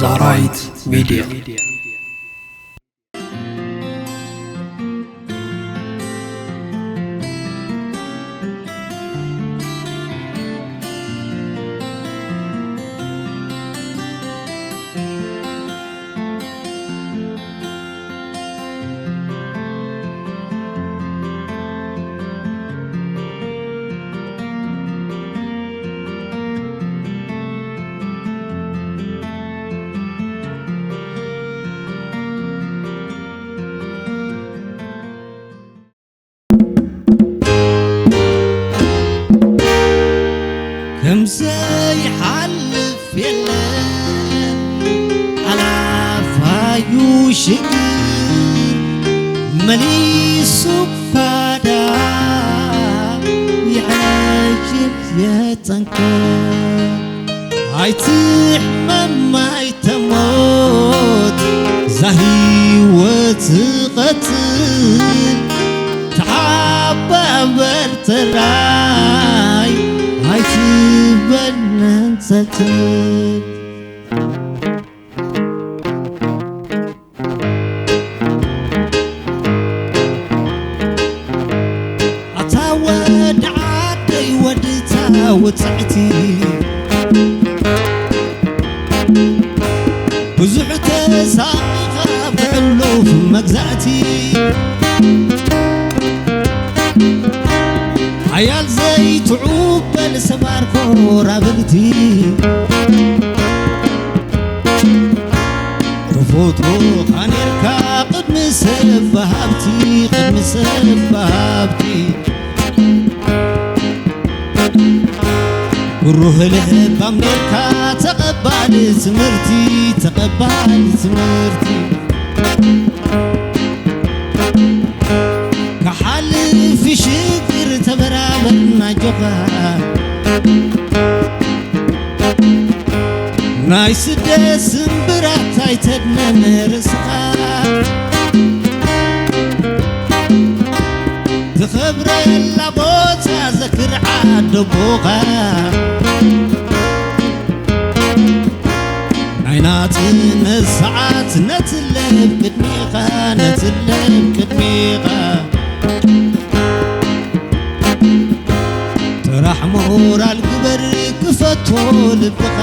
ዛራይት ሚድያ። ከም ዘይሓልፍ የለን ሓላፋዩ ሽግር፣ መሊሱ ፋዳ ይዕጅብ የጸንክር። ኣይትሕመም ኣይተሞት እዛ ህይወት ትቐጽል፣ ተሓባበር ጥራይ ኣይትበል ነንጸልጽል። ኣታ ወዲ ዓደይ ወድታ ውፅዕቲ ብዙሕ ተሳኢኻ ብሕሉፍ መግዛእቲ ሓያል ዘይትዑበል ሰባር ኮራብልቲ ተፈጥሮኻ ኔርካ ቅድሚ ሰብ ሃብቲ ቅድሚ ሰብ ሃብቲ ብሩህ ልባም ኔርካ ተቐባል ትምህርቲ ተቐባል ትምህርቲ ክሓልፍ ሽግር ተበራበርና ጆኻ ናይ ስደት ስምብራት ኣይተድነን ርእስኻ ትኸብረላ ቦታ ዘክር ዓደቦኻ ናይ ናጽነት ሰዓት ነትለብ ቅድሜኻ ነትለብ ቅድሜኻ ጥራሕ ሞራል ግበር ክፈቶ ልብኻ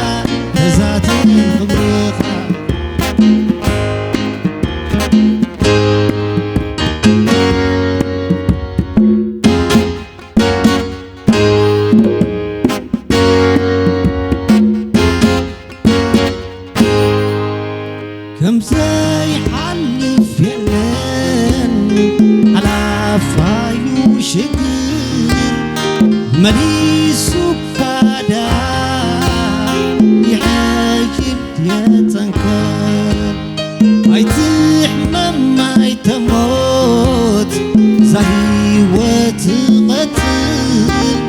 ተዛተን ክብርኻ ከም ዘይሓልፍ የለን ሓላፋዩ ሽግር መሊሱ ፋዳ ይዕጅብ የጸንከር ኣይትሕመም ኣይተሞት እዛ ህይወት ትቐጽል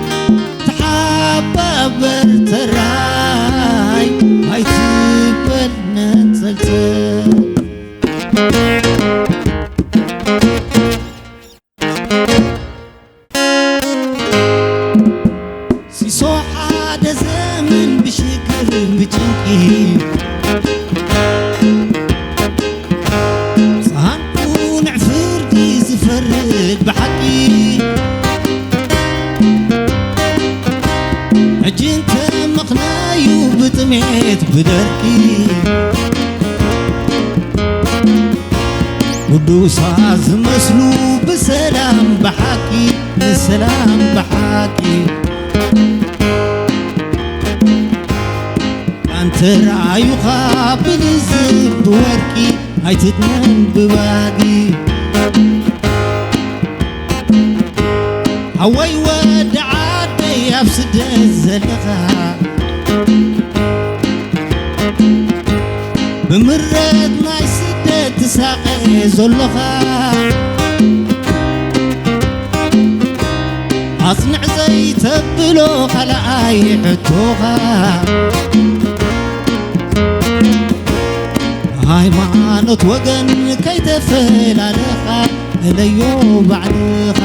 ተሓባበር ተራይ ኣይትበል ነንጸልጸል ሲሶ ሓደ ዘመን ብሽግር ብጭንቂ ጻንቁ ንዕ ፍርዲ ዝፈርድ ብሓቂ ሕጂ እንተ ምኽናዩ ብጥሜት ብደርቂ ቅዱሳት ዝመስሉ ብሰላም ብሓቂ ንሰላም ብሓቂ ኣንተ ረኣዩኻ ብልዝብ ብወርቂ ኣይትድነን ብባጊ ሓወይ ወዲ ዓደይ ኣብ ስደት ዘለኻ ብምረት ናይ ስደት ትሳቐ ዘሎኻ ኣጽንዕ ዘይተብሎ ካልኣይ ሕቶኻ ሃይማኖት ወገን ከይተፈላለኻ እለዮ ባዕልኻ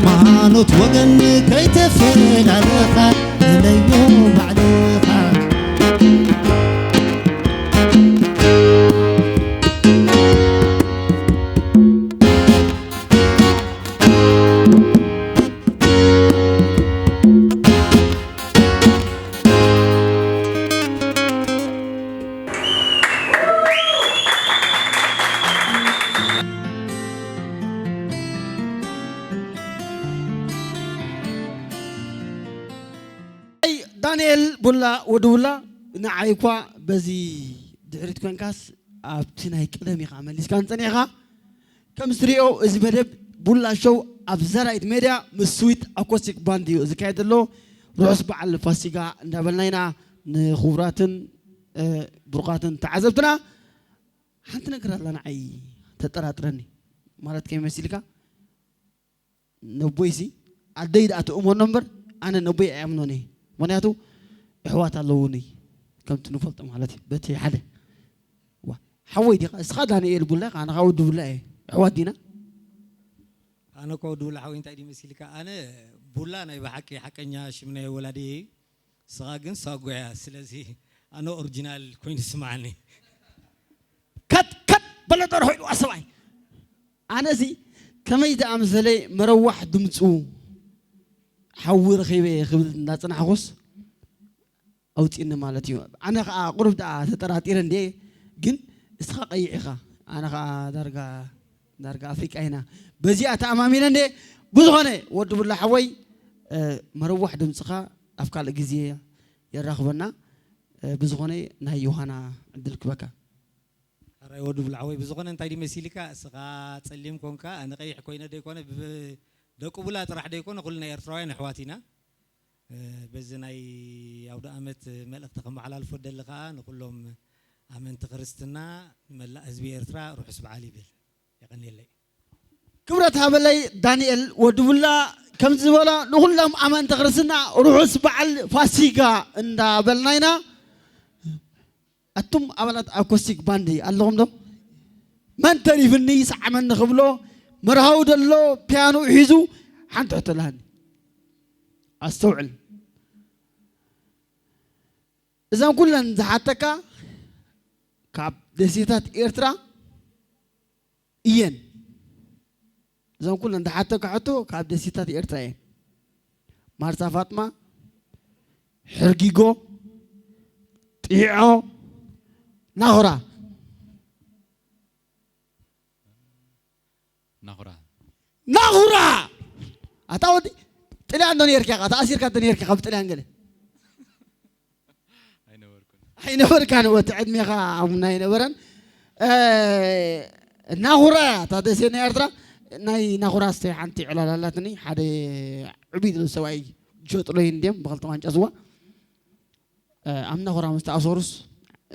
ሃይማኖት ወገን ከይተፈላለኻ ንለዮ ባዕልኻ። ኣይ ዳንኤል ቡላ ወዲ ቡላ፣ ንዓይ እኳ በዚ ድሕሪት ኮንካስ ኣብቲ ናይ ቀደም ኢኻ መሊስካን ጸኒሕኻ። ከም ዝትሪኦ እዚ መደብ ቡላ ሾው ኣብ ዘራይት ሜድያ ምስ ስዊት ኣኮስቲክ ባንድ እዩ ዝካየድ ዘሎ። ርሑስ በዓል ፋሲጋ እንዳበልና ኢና ንኽቡራትን፣ እ፣ ብሩኻትን ተዓዘብትና። ሓንቲ ነገር ኣላ ንዓይ ተጠራጥረኒ። ማለት ከመይ መሲልካ? ነቦይሲ ኣደይ ደኣ ትእመኖ እምበር ኣነ ነቦይ ኣይኣምኖን እየ። ምኽንያቱ ኣሕዋት ኣለዉኒ ከምቲ ንፈልጦ ማለት እዩ። በቲ ሓደ ዋ፣ ሓወይ ዲኻ? እስኻ ዳንኤል ቡላ ኢኻ፣ ኣነ ኸኣ ወዲ ቡላ እየ። ኣሕዋት ዲና? ኣነ እኮ ወዲ ቡላ ሓወይ እንታይ ድዩ መሲልካ? ኣነ ቡላ ናይ ብሓቂ ሓቀኛ ሽም ናይ ወላዲየ እዩ። ንስኻ ግን ሳጓ እያ። ስለዚ ኣነ ኦሪጂናል ኮይኑ ይስምዓኒ። ከት ከት በለ ደርሆ ኢልዋ ሰብኣይ። ኣነሲ ከመይ ዝኣምሰለ መረዋሕ ድምፁ ሓዊ ረኺበ ክብል እናፅናሕኩስ ኣውፂኒ ማለት እዩ። ኣነ ከዓ ቁሩብ ደኣ ተጠራጢረ እንዴ፣ ግን እስኻ ቀይሕ ኢኻ፣ ኣነ ከዓ ዳርጋ ዳርጋ ኣፍሪቃ ኢና። በዚኣ ተኣማሚነ እንዴ። ብዝኾነ ወዲ ቡላ ሓወይ፣ እ፣ መረዋሕ ድምፅኻ ኣብ ካልእ ግዜ የራኽበና። እ፣ ብዝኾነ ናይ ዮሃና ዕድል ክበካ። ሕራይ ወዲ ቡላ ሓወይ፣ ብዝኾነ እንታይ ድዩ መሲልካ፣ እስኻ ጸሊም ኮንካ፣ ኣነ ቀይሕ ኮይነ ደይኮነ፣ ብ-፣ ደቂ ቡላ ጥራሕ ደይኮነ፣ ኩልና ኤርትራውያን ኣሕዋት ኢና። እ፣ በዚ ናይ ኣውደ ኣመት መልእኽቲ ከመሓላልፎ ደሊ ከኣ ንኹሎም ኣመንቲ ክርስትና፣ ንመላእ ህዝቢ ኤርትራ ርሑስ በዓል ይብል። የቐንየለይ። ክብረት ሃበለይ ዳንኤል ወዲ ቡላ። ከምዚ ዝበሎ ንኹሎም ኣመንቲ ክርስትና ርሑስ በዓል ፋሲጋ እንዳበልና ኢና። ኣቱም ኣባላት ኣኮስቲክ ባንዲ ኣለኹም ዶ? መን ተሪፍኒ ይስዓመኒ ክብሎ መርሃዊ ደሎ ፒያኖ ሒዙ ሓንቲ ሕቶ ኣለሃኒ። ኣስተውዕል። እዘን ኩለን ዝሓተካ ካብ ደሴታት ኤርትራ እየን። እዘን ኩለን ዝሓተካ ሕቶ ካብ ደሴታት ኤርትራ እየን። ማርሳ ፋጥማ፣ ሕርጊጎ፣ ጢዖ፣ ናኹራ። ናኹራ። ናኹራ! ኣታ ወዲ ጥልያን ዶ ነርካ ኢኻ? ተኣሲርካ ዶ ነርካ ኢኻ ብጥልያን ገለ? ኣይነበርካን፣ ወቲ ዕድሜኻ ኣሙና ኣይነበረን። እ፣ ናኹራ እያ፣ እታ ደሴት ናይ ኤርትራ። ናይ ናኹራ እስተ ሓንቲ ዕላል ኣላትኒ። ሓደ ዕብይ ዝበለ ሰብኣይ ዝሸጥሎ እዩ እንድዮም ብኽልተ ዋንጫ ስዋ። እ፣ ኣብ ናኹራ ምስ ተኣሰሩስ፣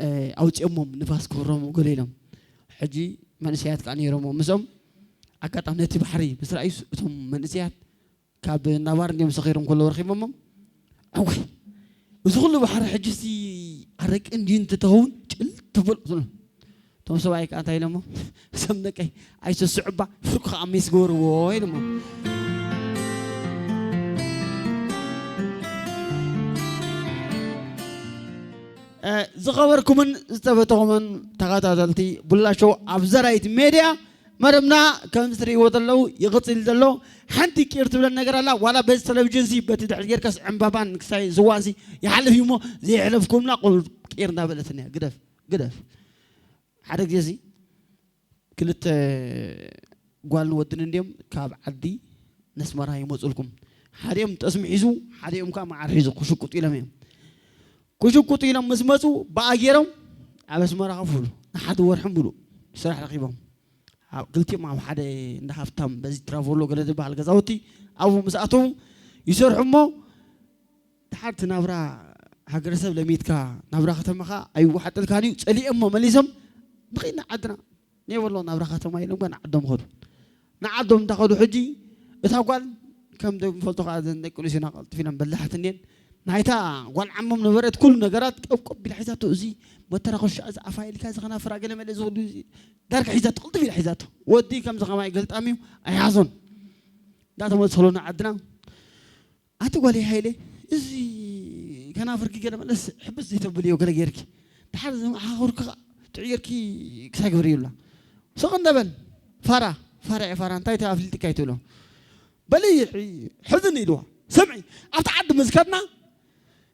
እ፣ ኣውፂኦሞም ንፋስ ክህሮም ገለ ኢሎም። ሕጂ መንእሰያት ከዓ ነይሮሞ ምስኦም። ኣጋጣሚ ነቲ ባሕሪ ምስ ረኣዩስ እቶም መንእሰያት ካብ ናባር እንዲዮም ሰኺሮም ከለዉ ረኺቦሞም። እዋይ፣ እዚ ኩሉ ባሕሪ ሕጂ እስቲ ኣረቂ እንድዩ እንተትኸውን ጭል ትብል። እቶም ሰብኣይ ከዓ እንታይ ኢሎሞ? እዞም ደቀይ ኣይሰስዑ እባ ፍርቁ ከዓ ሜስ ግበርዎ ኢሎሞ። እ፣ ዝኸበርኩምን ዝተፈተኹምን ተኸታተልቲ ቡላ ሾው ኣብ ዘራይት ሜድያ መደብና ከም እትርእይዎ ዘለዉ ይቕጽል ዘሎ። ሓንቲ ቂር ትብለን ነገር ኣላ። ዋላ በዚ ቴሌቪዥንሲ በቲ ድሕሪ ጌርካስ ዕምባባን ክሳይ ዝዋንሲ ይሓልፍ እዩ እሞ፣ ዘየሕለፍኩምና ቁል ቂር እናበለትኒ እያ። ግደፍ፣ ግደፍ። ሓደ ግዜሲ ክልተ ጓልን ወድን እንድዮም ካብ ዓዲ ነስመራ ይመጹልኩም። ሓዲኦም ጠስሚ ሒዙ፣ ሓዲኦም ከኣ መዓር ሒዙ ክሽቁጡ ኢሎም እዮም። ክሽቁጡ ኢሎም ምስ መጹ፣ ብኣ ገይሮም ኣብ ኣስመራ ከፍ ኢሉ ንሓደ ወርሒ ሙሉእ ስራሕ ረኺቦም። ኣብ ክልቲኦም ኣብ ሓደ እንዳ ሃፍታም በዚ ትራቮሎ ገለ ዝበሃል ገዛውቲ ኣብኡ ምስ ኣተዉ ይሰርሑ እሞ፣ ድሓር እቲ ናብራ ሃገረሰብ ለሚድካ ናብራ ከተማኻ ኣይወሓጠልካን እዩ። ጸሊኦሞ መሊሶም ንኸይድ ንዓድና። ኔበሎ ናብራ ከተማ ኢሎም ግን ንዓዶም ኸዱ። ንዓዶም እንዳኸዱ ሕጂ እታ ጓል ከም ንፈልጦ ከዓ እዘን ደቂ ኣንስትዮና ቀልጥፍ ኢለን በላሕቲ እኔን። ናይታ ጓል ዓሞም ነበረት ኩሉ ነገራት ቀብቀብ ኢላ ሒዛቶ። እዚ መተራኸሻ፣ እዚ ኣፋ ኢልካ፣ እዚ ከናፍራ ገለ መለ፣ እዚ ኩሉ እዚ ዳርጋ ሒዛቶ፣ ቅልጥፍ ኢላ ሒዛቶ። ወዲ ከምዚ ከማይ ገልጣም እዩ፣ ኣይሓዞን። እንዳተመልሰሉ ንዓድና ኣቲ ጓለይ ሃይለ፣ እዚ ከናፍርኪ ገለ መለስ ሕብስ ዘይተብልዮ ገለ ጌርኪ፣ ድሓር ዝመሓኹርኪ ኸዓ ጥዑይ ጌርኪ ክሳይ ግብሪ ይብላ። ስቕ እንደ በል ፋራ፣ ፋራ እየ ፋራ፣ እንታይ ኣፍሊጥካ እዩ ትብሎ። በሊ ሕዝን ኢልዋ። ስምዒ፣ ኣብቲ ዓዲ ምስ ከድና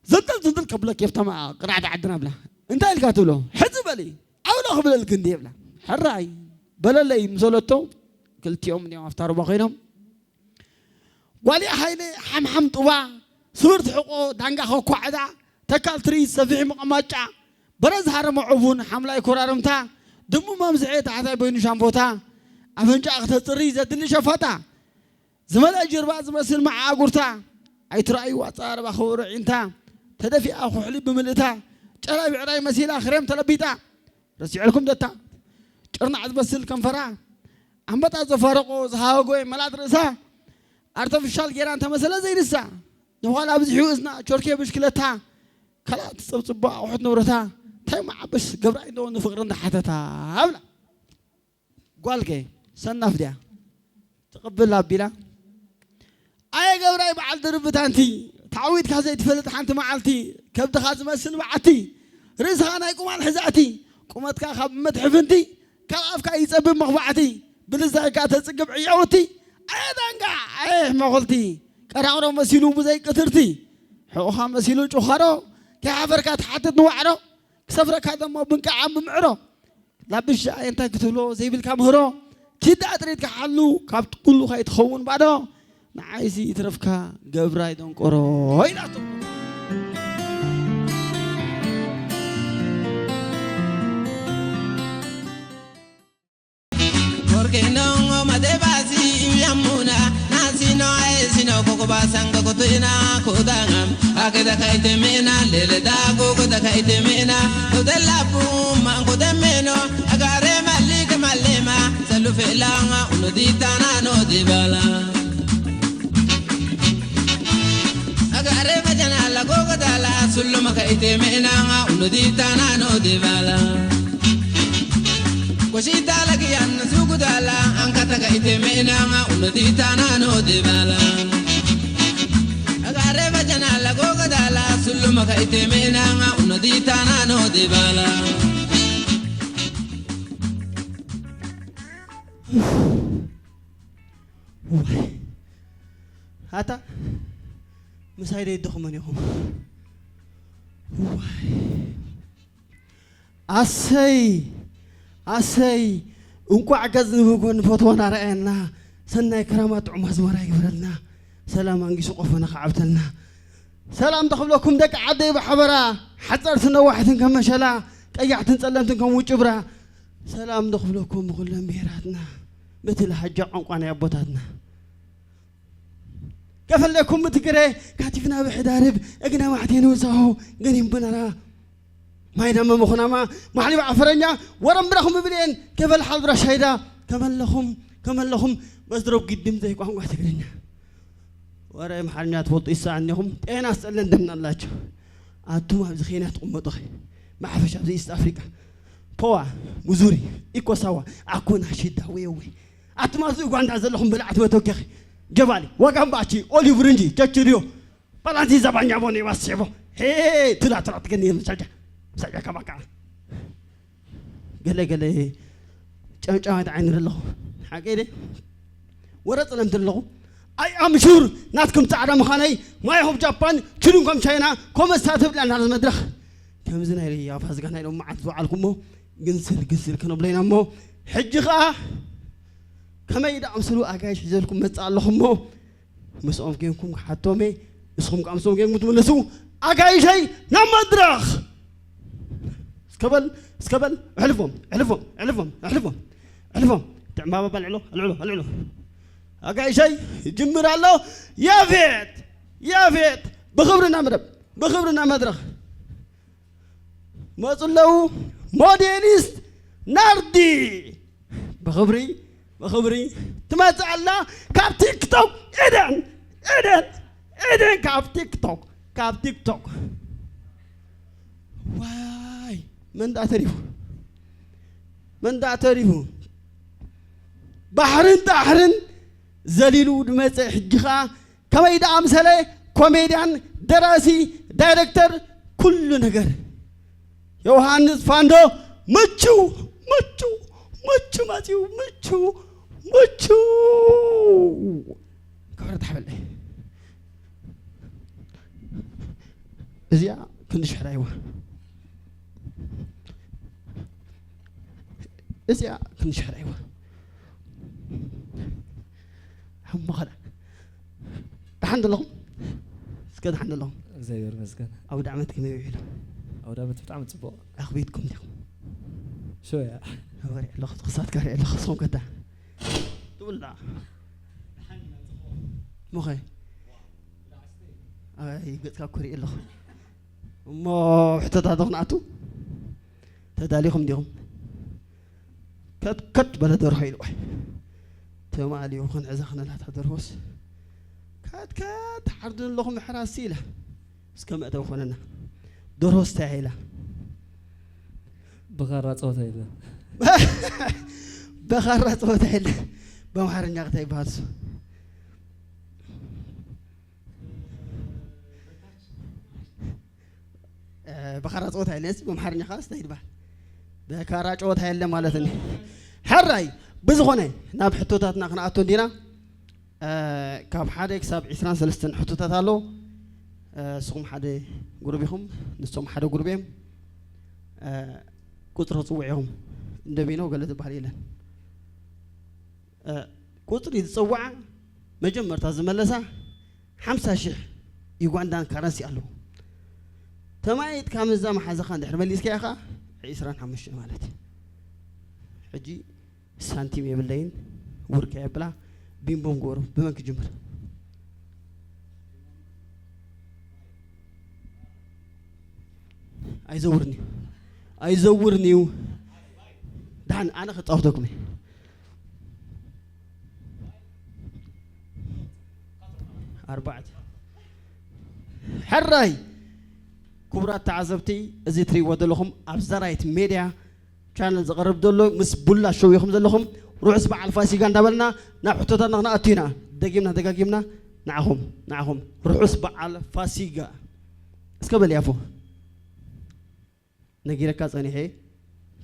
ዘንጠል ዘንጠል ከብለኪ ኣብታ ማ-፣ ቅራዕቲ ዓድና ብላ። እንታይ ኢልካ ትብሎ? ሕዚ በሊ፣ ኣውሎ ክብለልኪ እንድየ ብላ። ሕራይ በለለይ ምስ በለቶ፣ ክልቲኦም እኒኦም ኣብታ ሩባ ኮይኖም ጓልያ ሃይለ ሓምሓም ጡባ፣ ስብርቲ ሕቆ ዳንጋ ኸኳዕዳ፣ ተካል ትርኢት ሰፊሕ መቐማጫ፣ በረዝ ሃረመ ዑቡን ሓምላይ ኮራርምታ፣ ድሙ መምዝዔ ታሕታይ በይኑ ሻንቦታ፣ ኣፍንጫ ክተጽሪ ዘድሊ ሸፋታ፣ ዝመልአ ጅርባ ዝመስል መዓጉርታ፣ ኣይትረኣዩ ኣጸራርባ ኸበሮ ዒንታ፣ ተደፊኣ ኩሕሊ ብምልእታ፣ ጨራይ ብዕራይ መሲላ ክሬም ተለቢጣ፣ ረሲዐልኩም ደታ ጭርናዕ ዝመስል ከንፈራ ኣንበጣ ዘፋረቆ ዝሃወጎ መላት ርእሳ ኣርተፊሻል ጌራ እንተመሰለ ዘይንሳ ንዃል ኣብዚሑ እዝና ቾርኬ ብሽክለታ ካልኣት ጸብጽቦ ኣቑሑት ንብረታ እንታይ መዓበስ ገብራ ኢንዶ ንፍቕሪ እንዳሓተታ ኣብላ ጓልከ ሰናፍ ድያ ትቕብል ኣቢላ ኣየ ገብራይ በዓል ድርብታንቲ ተዓዊትካ ዘይትፈልጥ ሓንቲ መዓልቲ ከብድኻ ዝመስል በዓቲ ርእስኻ ናይ ቁማል ሕዛእቲ ቁመትካ ካብ መትሕፍንቲ ካብ ኣፍካ ይጸብብ መኽባዕቲ ብልዛይካ ተጽግብ ዕያውቲ ኣየ ዳንጋ ኣየ ሕመኹልቲ ቀራቕሮ መሲሉ ብዘይ ቅትርቲ ሕቑኻ መሲሉ ጩኻሮ ከይሓፈርካ ትሓትት ንዋዕሮ ክሰፍረካ ደሞ ብንቃዓ ብምዕሮ ላብሻ እንታይ ክትብሎ ዘይብልካ ምህሮ ኪዳ ጥሪት ክሓሉ ካብ ኩሉ ከይትኸውን ባዶ ንዓይሲ ይትረፍካ ገብራይ ደንቆሮ ኢላቶ። Porque no matebasi uyamuna nasino aesino kokobasanga kotoina kodanga akeda kaitemena leleda kokoda kaitemena kodelabu mankodemeno agare malike malema salufelanga unoditana no dibala. Agare majana la gogo dala suluma ka ite mena nga uno di tana no de bala. Koshi dala ki an sugu dala an kata ka ite mena nga uno di tana no de bala. Agare majana la gogo dala suluma ka ite mena nga uno di tana no de bala. ዋይ ኣታ ምሳይ ደይድኹመን ኢኹም። ዋይ ኣሰይ ኣሰይ እንቋዕ ገጽ ንብጎ ንፈትወና ረኣየና ሰናይ ክራማ ጥዑም ኣዝመራ ይግበረልና ሰላም ኣንጊሱ ቆፎና ከዓብተልና ሰላም ተኽብለኩም ደቂ ዓደይ ብሓበራ ሓጸርትን ነዋሕትን ከም መሸላ ቀያሕትን ጸለምትን ከም ውጭብራ ሰላም ዶ ክብለኩም ብኹለን ብሄራትና በቲ ለሃጃ ቋንቋ ናይ ኣቦታትና ከፈለኩም ብትግረ ካቲፍና ብሕዳርብ እግና ማዕቴ ንውሳሆ ገኒም ብነራ ማይዳ መመኹናማ ማሕሊብ ዓፈረኛ ወረምብራኹም ብብልኤን ከበል ሓልብራ ሻይዳ ከመለኹም ከመለኹም በዝድረብ ግድም ዘይ ቋንቋ ትግርኛ ወረ ኣምሓርኛ ትፈልጡ ይሰኣኒኹም ጤና ስጠለን እንደምናላችሁ ኣቱም ኣብዚ ኬንያ ትቕመጡ ኸ ብሓፈሻ ኣብዚ ኢስት ኣፍሪቃ ፖዋ ሙዙሪ ኢኮሳዋ ኣኮና ሽዳ ወየወ ኣቱም ኣብዚ ኡጋንዳ ዘለኹም በላዕቲ መተኪኺ ጀባሊ ዋጋምባቺ ኦሊቭ ርንጂ ቸችርዮ ባላንቲ ዘባኛ ቦኔ ባሴቦ ሄ ትላ ትላ ትገኒ ምሳጃ ምሳጃ ካባካ ገለ ገለ ጨምጫማት ዓይኒ ኣለኹ ሓቀይ ደ ወረ ጸለምቲ ኣለኹ ኣይ ኣምሹር ናትኩም ጻዕዳ ምዃነይ ማይ ሆብ ጃፓን ችሉን ከም ቻይና ኮመስታ ትብላ ናብ መድረኽ ከምዚ ናይ ኣፋዝጋ ናይ ሎም መዓት ዝወዓልኩሞ ግንስል ግንስል ክነብሎ ኢና እሞ ሕጂ ኸኣ ከመይ ደኣምስሉ ኣጋይሽ ሒዘልኩም መጽእ ኣለኹሞ ምስኦም ጌንኩም ክሓቶም እየ ንስኹም ከዓ ምስኦም ጌንኩም ትምልሱ ኣጋይሸይ ናብ መድረኽ እስከበል እስከበል ኣሕልፎም ኣሕልፎም ኣሕልፎም ኣሕልፎም ኣሕልፎም ትዕምባባ ኣልዕሎ ኣልዕሎ ኣልዕሎ ኣጋይሸይ ይጅምር ኣሎ ያፌት ያፌት ብኽብሪ ናብ መደብ ብኽብሪ ናብ መድረኽ መፁ ኣለዉ ሞዴሊስት ናርዲ ብኽብሪ ብኽብሪ ትመፅእ ኣላ ካብ ቲክቶክ ኤደን ኤደን ኤደን ካብ ቲክቶክ ካብ ቲክቶክ ዋይ መን ደኣ ተሪፉ መን ደኣ ተሪፉ ባሕርን ጣሕርን ዘሊሉ ዝመጸ፣ ሕጂ ኸኣ ከመይ ደኣ ምሰለ ኮሜድያን፣ ደራሲ፣ ዳይረክተር፣ ኩሉ ነገር። ዮሃንስ ፋንዶ ምቹ፣ ምቹ፣ ምቹ መጺኡ፣ ምቹ፣ ምቹ። ክብረት ሓበለይ። እዚኣ ክንዲ ሽሕራ ይዋ። እዚኣ ክንዲ ሽሕራ ይዋ። ሕሞ ኸዳ። ደሓን ዘለኹም? እስከ ደሓን ዘለኹም? እግዚኣብሔር ይመስገን። ኣውደ ዓመት ከመይ ውዒሉ? ኣውደ ዓመት ብጣዕሚ ጽቡቕ። ኣኽቢትኩም ዲኹም? ሾ እያ። ወሬ ኣለኹ፣ ክሳትካ ሪኢ ኣለኹ፣ ንስኹም ከዳ። ትብላ። ሞኸ? ኣይ፣ ገጽካ እኮ ሪኢ ኣለኹ። እሞ ሕቶታት ዶ ክንኣቱ? ተዳሊኹም ዲኹም? ከት ከት በለ ደርሆ ኢሉ። ትማሊ ክንሕዛ ክንላታ ደርሆስ ከት ከት ሓርድን ኣለኹ ምሕራስ ኢለ። እስከ መእተዊ ኮነና። ደርሆስ እንታይ ኢላ? ብኻራ ጸወታ የለ። ብኻራ ጸወታ የለ። ብኣምሓርኛ እንታይ ይበሃል እሱ? እ፣ ብኻራ ጸወታ የለ። እስቲ ብኣምሓርኛ ኸኣ እንታይ ይበሃል? ብኻራ ጨወታ የለ ማለት ነው። ሕራይ፣ ብዝኾነ ናብ ሕቶታትና ክንኣቱ እንዲና። እ፣ ካብ ሓደ ክሳብ ዕስራን ሰለስተን ሕቶታት ኣሎ። እ፣ ንስኹም ሓደ ጉሩብ ኢኹም፣ ንሶም ሓደ ጉሩብ እዮም። እ፣ ቁጽሪ ክጽውዕ ኢኹም። እንደ ቢኖ ገለ ዝበሃል የለን። እ፣ ቁጽሪ ዝጸውዓ መጀመርታ ዝመለሳ ሓምሳ ሽሕ ዩጋንዳን ካረንሲ ኣለዎ። ተማይጥካ ምስዛ መሓዛኻ እንድሕር መሊስካያ ኸኣ ዕስራን ሓሙሽተን ማለት እዩ። ሕጂ ሳንቲም የብለይን፣ ውርካ የብላ፣ ቢምቦም ግበሩ። ብመን ክጅምር? ኣይዘውርን እዩ። ኣይዘውርን እዩ። ደሓን ኣነ ከጻውተኩም እየ። ኣርባዕተ። ሕራይ ክቡራት ተዓዘብቲ፣ እዚ ትርእይዎ ዘለኹም ኣብ ዘራይት ሜድያ ቻነል ዝቐርብ ዘሎ ምስ ቡላ ሾው ኢኹም ዘለኹም። ርሑስ በዓል ፋሲጋ እንዳበልና ናብ ሕቶታትና ክንኣቱ ኢና። ደጊምና ደጋጊምና ንዓኹም፣ ንዓኹም ርሑስ በዓል ፋሲጋ። እስከ በል ያፎ። ነጊረካ ጸኒሐ፣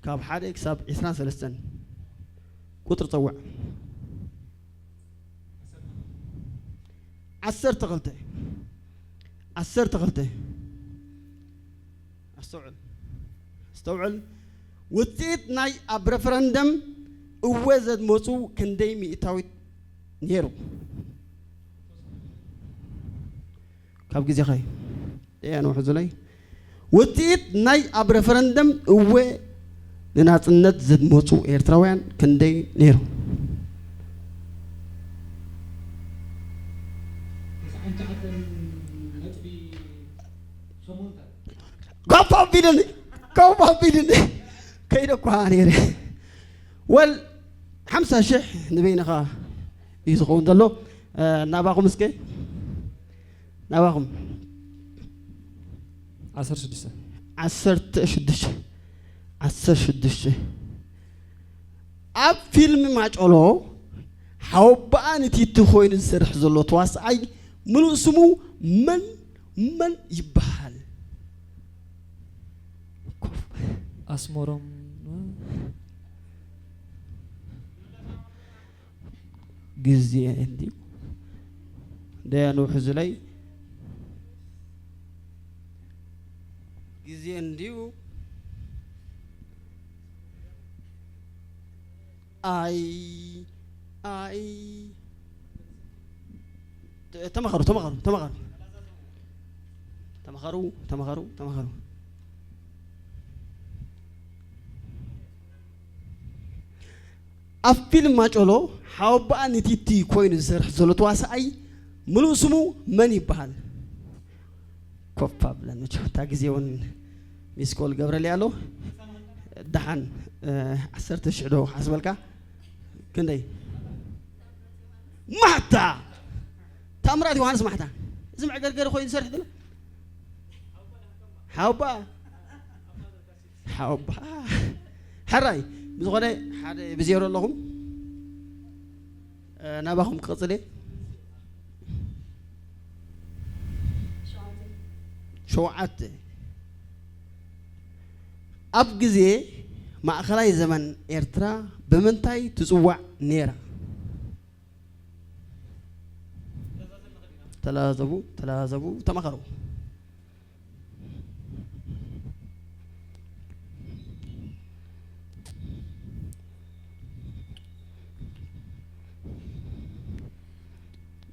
ካብ ሓደ ክሳብ ዕስራን ሰለስተን ቁጽሪ ጸውዕ። ዓሰርተ ክልተ። ዓሰርተ ክልተ። ኣስተውዕል። ኣስተውዕል። ውጽኢት ናይ ኣብ ረፈረንደም እወ ዘድመጹ ክንደይ ሚእታዊት ነይሩ? ካብ ግዜኻ እዩ። ደያኑ ሕዙለይ። ውጽኢት ናይ ኣብ ረፈረንደም እወ ንናጽነት ዘድመጹ ኤርትራውያን ክንደይ ነይሩ? ኮፍ ኣቢልኒ፣ ኮፍ ኣቢልኒ። ከይደ እኳ ነይረ። ወል ሓምሳ ሽሕ ንበይንኻ እዩ ዝኸውን ዘሎ። እ፣ ናባኹም እስከ፣ ናባኹም። ዓሰርተ ሽዱሽተ። ዓሰርተ ሽዱሽተ። ዓሰርተ ሽዱሽተ። ኣብ ፊልም ማጨሎ ሓወባኣ ንቲቲ ኮይኑ ዝሰርሕ ዘሎ ተዋስኣይ ምሉእ ስሙ መን፣ መን ይበሃል? ኣስመሮም። ግዜ እንድዩ። ደያኑ ሕዙለይ። ግዜ እንድዩ። ኣይ፣ ኣይ። ተ-፣ ተማኸሩ፣ ተማኸሩ፣ ተማኸሩ። ተማኸሩ፣ ተማኸሩ፣ ተማኸሩ። ኣብ ፊልም ማጨሎ ሓወባኣ ንቲቲ ኮይኑ ዝሰርሕ ዘሎ ተዋሳኣይ ምሉእ ስሙ መን ይበሃል? ኮፍ ኣብለን መቸም እታ ግዜ እውን ሚስ ኮል ገብረልይ ኣሎ። ደሓን፣ እ፣ ዓሰርተ ሽሕ ዶ ሓስበልካ? ክንደይ? ማሕታ! ታምራት ዮሃንስ ማሕታ። እዚ መዕገርገሪ ኮይኑ ዝሰርሕ ዘሎ? ሓወባ። ሓወባ። ሕራይ፣ ብዝኾነ ሓደ ብዜሮ ኣለኹም። ናባኹም ክቕጽል እየ። ሸውዓተ። ኣብ ግዜ ማእኸላይ ዘመን ኤርትራ ብምንታይ ትጽዋዕ ነይራ? ተላዘቡ፣ ተላዘቡ፣ ተማኸሩ።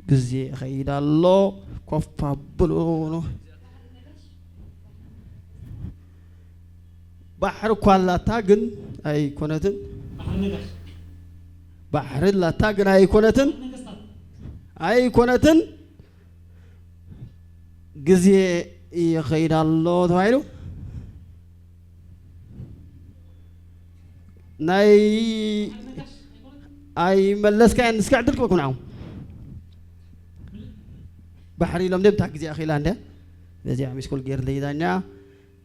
ግዜ ይኸይድ ኣሎ። ኮፍ ኣብሉ። ባሕሪ እኳ ኣላታ ግን ኣይኮነትን። ባሕሪ ኣላታ ግን ኣይኮነትን። ኣይኮነትን። ግዜ ይኸይድ ኣሎ ተባሂሉ። ናይ ኣይመለስካያን እስከ ዕድል ክበኩም ንዓኹም። ባሕሪ ኢሎም ደምታ ግዜ ኣኺላ እንደ በዚኣ ሚስኮል ገይርለይ ዳኛ።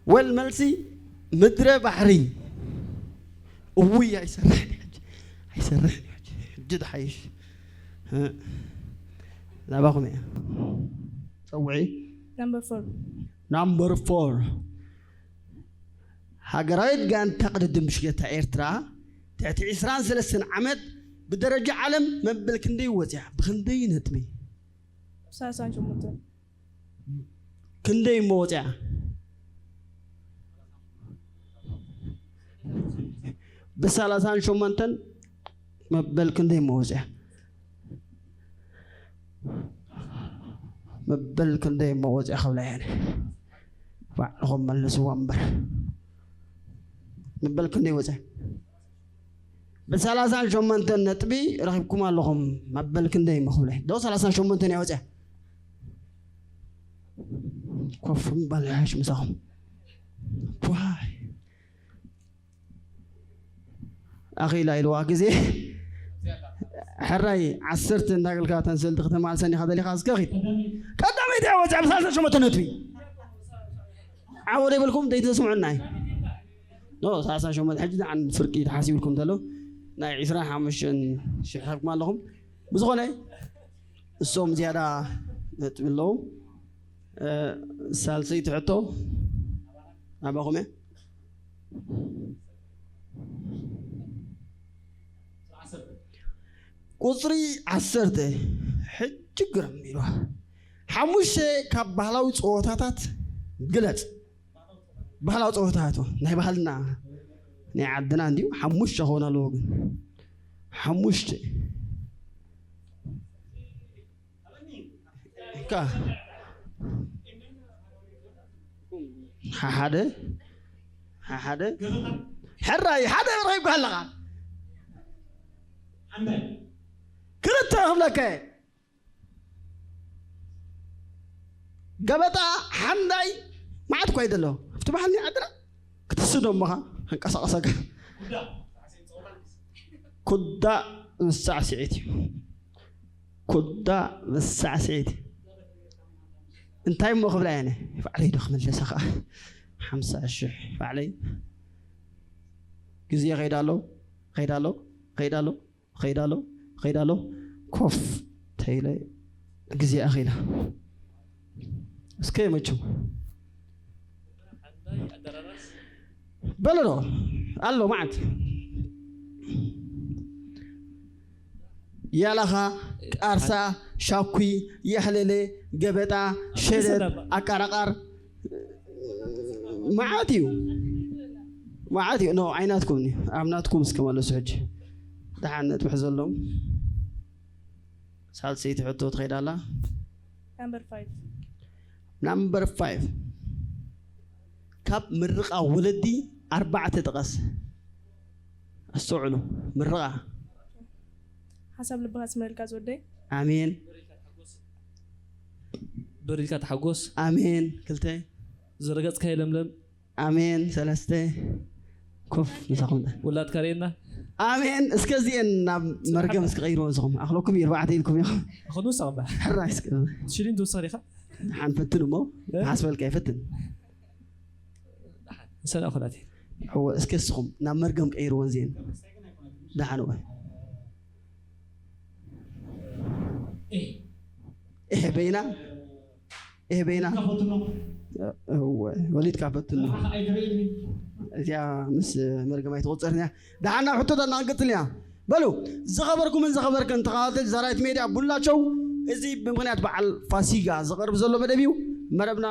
ወል መልሲ ምድረ ባሕሪ። እውይ ኣይሰርሕን እዩ ሕጂ። ኣይሰርሕን እዩ ሕጂ። ሕጂ ድሓይሽ። እ፣ ናባኹም እያ። ጸውዒ። Number four። Number four። ሃገራዊት ጋንታ ቅድድም ብሽክለታ ኤርትራ ትሕቲ ዕስራን ሰለስተን ዓመት ብደረጃ ዓለም መበል ክንደይ ወጽያ? ብክንደይ ነጥቢ? ሰላሳን ሸሞንተን። ክንደይ እሞ ወጽያ? ብሰላሳን ሸሞንተን መበል ክንደይ እሞ ወጽያ? መበል ክንደይ እሞ ወጽያ ክብላ እየ ኣነ። ባዕልኹም መልስዎ እምበር። መበል ክንደይ ወጽያ? ብሰላሳን ሸሞንተን ነጥቢ ረኺብኩም ኣለኹም። መበል ክንደይ እሞ ክብለ? ዶ ሰላሳን ሸሞንተን እያ ወጽያ? ኮፍ ምባል ይሓይሽ ምሳኹም። ዋይ። ኣኺላ ኢልዋ ግዜ። ሕራይ ዓሰርተ እንዳገልካ ተንስል ትኽተማልሰኒ ከደሊኻ እስከ ኺድ። ቀዳመይቲ እያ ወጽያ ብሰላሳን ሸሞንተን ነጥቢ። ዓወደ ይብልኩም ደይተስምዑናይ። ኖ፣ ሰላሳ ሸሞንተ ሕጂ ደሓን ፍርቂ ተሓሲብልኩም ተሎ ናይ ዕስራን ሓሙሽተን ሽሕ ረኺብኩም ኣለኹም። ብዝኾነ እሶም ዝያዳ ነጥቢ ኣለዎም። እ፣ ሳልሰይቲ ሕቶ ናባኹም እየ። ቁጽሪ ዓሰርተ ሕጂ ግርም ኢልዋ። ሓሙሽተ ካብ ባህላዊ ጸወታታት ግለጽ። ባህላዊ ጸወታታት ናይ ባህልና ናይ ዓድና እንድዩ። ሓሙሽተ ክኾን ኣለዎ ግን። ሓሙሽተ። እካ። ሓሓደ። ሓሓደ። ሕራይ፣ ሓደ ረኺብካ ኣለኻ። ክልተ ክብለካ እየ። ገበጣ ሓንዳይ መዓት እኳ እዩ ዘሎ። ኣብቲ ባህልና ዓድና ክትስዶ እሞኻ ከንቀሳቐሰካ። ኩዳ ምስ ሳዕስዒት እዩ። ኩዳ ምስ ሳዕስዒት እዩ። እንታይ እሞ ክብላ እየ ኣነ? ባዕለይ ዶ ክምልሳ ኸዓ? ሓምሳ ሽሕ ባዕለይ። ግዜ ይኸይድ ኣሎ፣ ይኸይድ ኣሎ፣ ይኸይድ ኣሎ። ኸይድ ኣሎ፣ ኸይድ ኣሎ። ኮፍ ተይለ ግዜ ኣኺላ። እስከ መችም በሎ ዶ ኣሎ መዓት። ያላኻ፣ ቃርሳ፣ ሻኩ፣ የሕለለ፣ ገበጣ፣ ሸደድ፣ ኣቃራቃር፣ መዓት እዩ። መዓት እዩ። ኖ፣ ኣይናትኩም እዩ። ኣብ ናትኩም እስከ መለሱ ሕጂ። ደሓን ነጥቢ ሕዘሎም። ሳልሰይቲ ሕቶ ትኸይድ ኣላ። Number five። ናምበር ፋይቭ። ካብ ምርቓ ወለዲ ኣርባዕተ ጥቀስ። ኣስተውዕሉ። ምርቓ። ሓሳብ ልብኻ ስመረልካ ዝወደይ። ኣሜን። ብር ኢልካ ተሓጎስ። ኣሜን። ክልተ። ዝረገጽካ የለምለም። ኣሜን። ሰለስተ። ኮፍ ምሳኹም። ውላድካ ርኤና። ኣሜን። እስከ እዚኤን ናብ መርገም እስኪ ቀይርዎ ንስኹም። ኣኽለኩም እዩ፣ ኣርባዕተ ኢልኩም ኢኹም። ኣኽሉ ንስኻ እምበር። ሕራይ እስከ። ሽሊን ትውስኽ ዲኻ? ሓን ፈትን እሞ፣ እ? ሓስበልካ ይፈትን። ንሰን ኣኹላት እየን። እወ፣ እስከ ንስኹም ናብ መርገም ቀይርዎ እዚኤን። ደሓን እወ። ኤህ በይና፣ ኤህ በይና። ወሊድካ ፈትኖ። እወ፣ ወሊድካ ፈትኖ። እዚኣ ምስ መርገም ኣይትቑጸርን እያ። ደሓን ናብ ሕቶታትና ክንቅጽል ኢና። በሉ፣ ዝኸበርኩምን ዝኸበርክን ተኸታተልቲ ዛራይት ሜድያ፣ ቡላቸው፣ እዚ ብምኽንያት በዓል ፋሲጋ ዝቐርብ ዘሎ መደብ እዩ። መደብና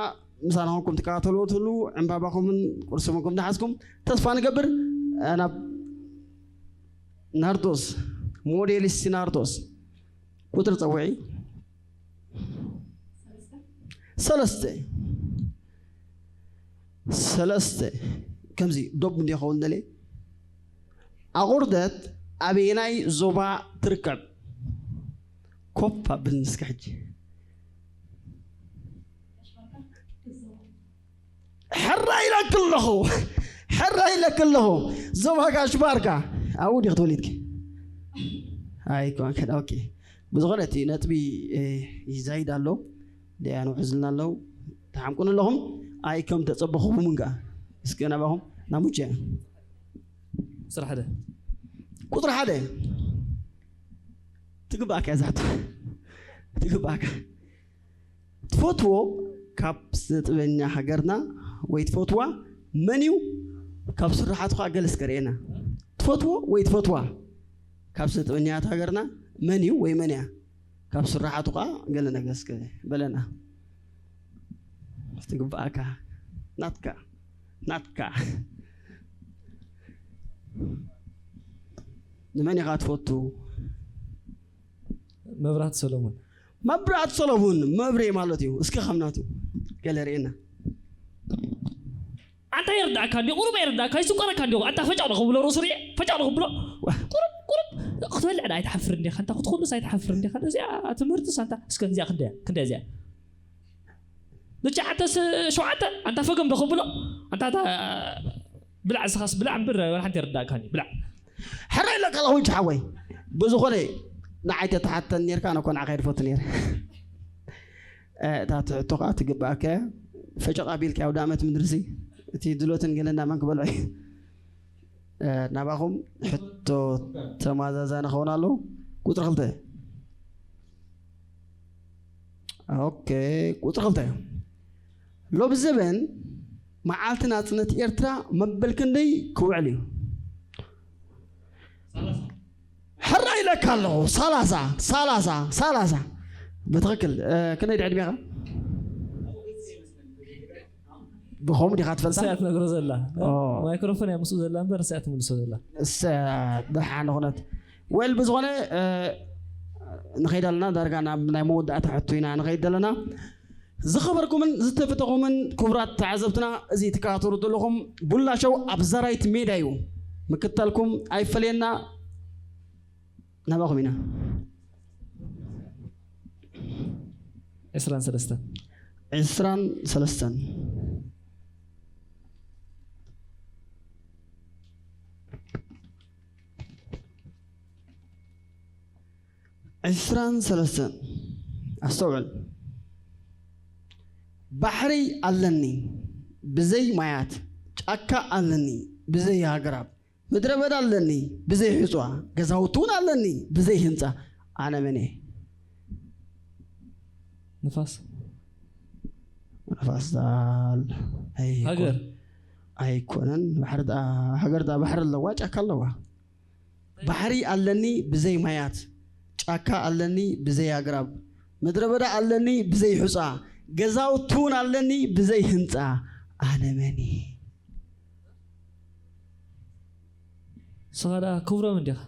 ምሳና ኾንኩም ትከታተልዎ ትህሉ፣ ዕምባባኹምን ቁርስኹምን ከም ዝሓዝኩም ተስፋ ንገብር። ናብ ናርዶስ፣ ሞዴሊስት ናርዶስ፣ ቁጽሪ ጸውዒ። ሰለስተ። ሰለስተ። ከምዚ ዶብ እንዲኸውን ደልየ። ኣቑርደት ኣበየናይ ዞባ ትርከብ? ኮፍ ኣብል እስከ ሕጂ። ሕራይ ኢለኪ ኣለኹ፣ ሕራይ ኢለኪ ኣለኹ። ዞባ ጋሽ ባርካ ኣብኡ ዲኺ ተወሊድኪ? ኣይኮንክን። ኦኬ። ብዝኾነ እቲ ነጥቢ፣ እ፣ ይዛይድ ኣሎ። ደያ ንውሕዝልና ኣለዉ። ተሓምቁን ኣለኹም። ኣይ ከም ተጸበኹም እንጋ። እስከ ናባኹም ናሙቸ። ቁጽሪ ሓደ። ቁጽሪ ሓደ። ትግባእካ እያ ዛሕቶ። ትግባእካ። ትፈትዎ ካብ ስነ ጥበበኛ ሃገርና ወይ ትፈትዋ መን እዩ? ካብ ስራሓቱ ኸኣ ገለ እስከ ርእየና። ትፈትዎ ወይ ትፈትዋ ካብ ስነ ጥበበኛታት ሃገርና መን እዩ ወይ መን እያ? ካብ ስራሓቱ ኸኣ ገለ ነገር እስከ በለና። ትግባእካ። ናትካ። ናትካ። ንመን ኢኻ ትፈቱ? መብራት ሰሎሙን። መብራት ሰሎሙን፣ መብሬ ማለት እዩ። እስከ ከም ናቱ ገለ ርእየና። ኣንታ ይርዳእካ እንዲ፣ ቁሩብ ይርዳእካ፣ ይስቆረካ እንዲ። ኣንታ ፈጫቕ ዶ ክብሎ ርእሱ ርኤ፣ ፈጫቕ ዶ ክብሎ። ቁሩብ፣ ቁሩብ ክትበልዕ ዳ ኣይትሓፍር እንዲኻ፣ ኣንታ ክትኹንስ ኣይትሓፍር እንዲኻ። እዚኣ ትምህርትስ ኣንታ፣ እስከ እዚኣ ክንደያ፣ ክንደያ እዚኣ። ትሽዓተ ስ-፣ ሸውዓተ፣ ኣንታ ፈገም ዶ ክብሎ፣ ኣንታ እታ ብላዕ፣ እስኻስ ብላዕ እምበር፣ ወላ ሓንቲ ይርዳእካኒ፣ ብላዕ። ሕራይ ኢለካ ኣለኹ እንጂ ሓወይ። ብዝኾነ ንዓይ ተተሓተን ኔርካ፣ ኣነ እኮ ንዓኻ እየ ዝፈቱ ኔረ። እ፣ እታ ትሕቶ ኸኣ ትግባእካ እያ። ፈጨቕ ኣቢልካ ኣብ ዳመት ምድርሲ፣ እቲ ድሎትን ገለ እንዳመን ክበልዖ እዩ። እ፣ ናባኹም ሕቶ ተመዛዛኒ ክኸውን ኣለዎ። ቁጽሪ ክልተ። ኦኬ፣ ቁጽሪ ክልተ። ሎሚ ዘበን መዓልቲ ናጽነት ኤርትራ መበል ክንደይ ክውዕል እዩ? ሕራይ ኢለካ ኣለኹ። ሰላሳ፣ ሰላሳ፣ ሰላሳ። ብትኽክል፣ እ፣ ክንደይ ድዕድሜኻ? ብኸምኡ ዲኻ ትፈልጣ? ንሳ እያ ትነግሮ ዘላ። ኦ። ማይክሮፎን እያ ምስኡ ዘላ እምበር ንሳ እያ ትምልሶ ዘላ። እሰ-፣ ደሓን ኹነት። ዌል፣ ብዝኾነ፣ እ፣ ንኸይድ ኣለና፣ ዳርጋ ናብ ናይ መወዳእታ ሕቶ ኢና ንኸይድ ዘለና። ዝኸበርኩምን ዝተፈተኹምን ክቡራት ተዓዘብትና፣ እዚ ትከታተሉ ዘለኹም ቡላ ሾው ኣብ ዛራይት ሜድያ እዩ። ምክታልኩም ኣይፈለየና። ናባኹም ኢና። ዕስራን ሰለስተን። ዕስራን ሰለስተን። ዕስራን ሰለስተን። ኣስተውዕል። ባሕሪ ኣለኒ ብዘይ ማያት፣ ጫካ ኣለኒ ብዘይ ኣግራብ፣ ምድረ በዳ ኣለኒ ብዘይ ሕጽዋ፣ ገዛውቲ እውን ኣለኒ ብዘይ ህንጻ። ኣነ መን እየ? ንፋስ። ንፋስ ዛል። ኣይ፣ ሃገር። ኣይኮነን። ባሕሪ ዳ-፣ ሃገር ዳ ባሕሪ ኣለዋ፣ ጫካ ኣለዋ። ባሕሪ ኣለኒ ብዘይ ማያት፣ ጫካ ኣለኒ ብዘይ ኣግራብ፣ ምድረ በዳ ኣለኒ ብዘይ ሑጻ፣ ገዛውቲ እውን ኣለኒ ብዘይ ህንጻ። ኣነ መን እየ? ንስኻ ደኣ ክብሮም እንዲኻ።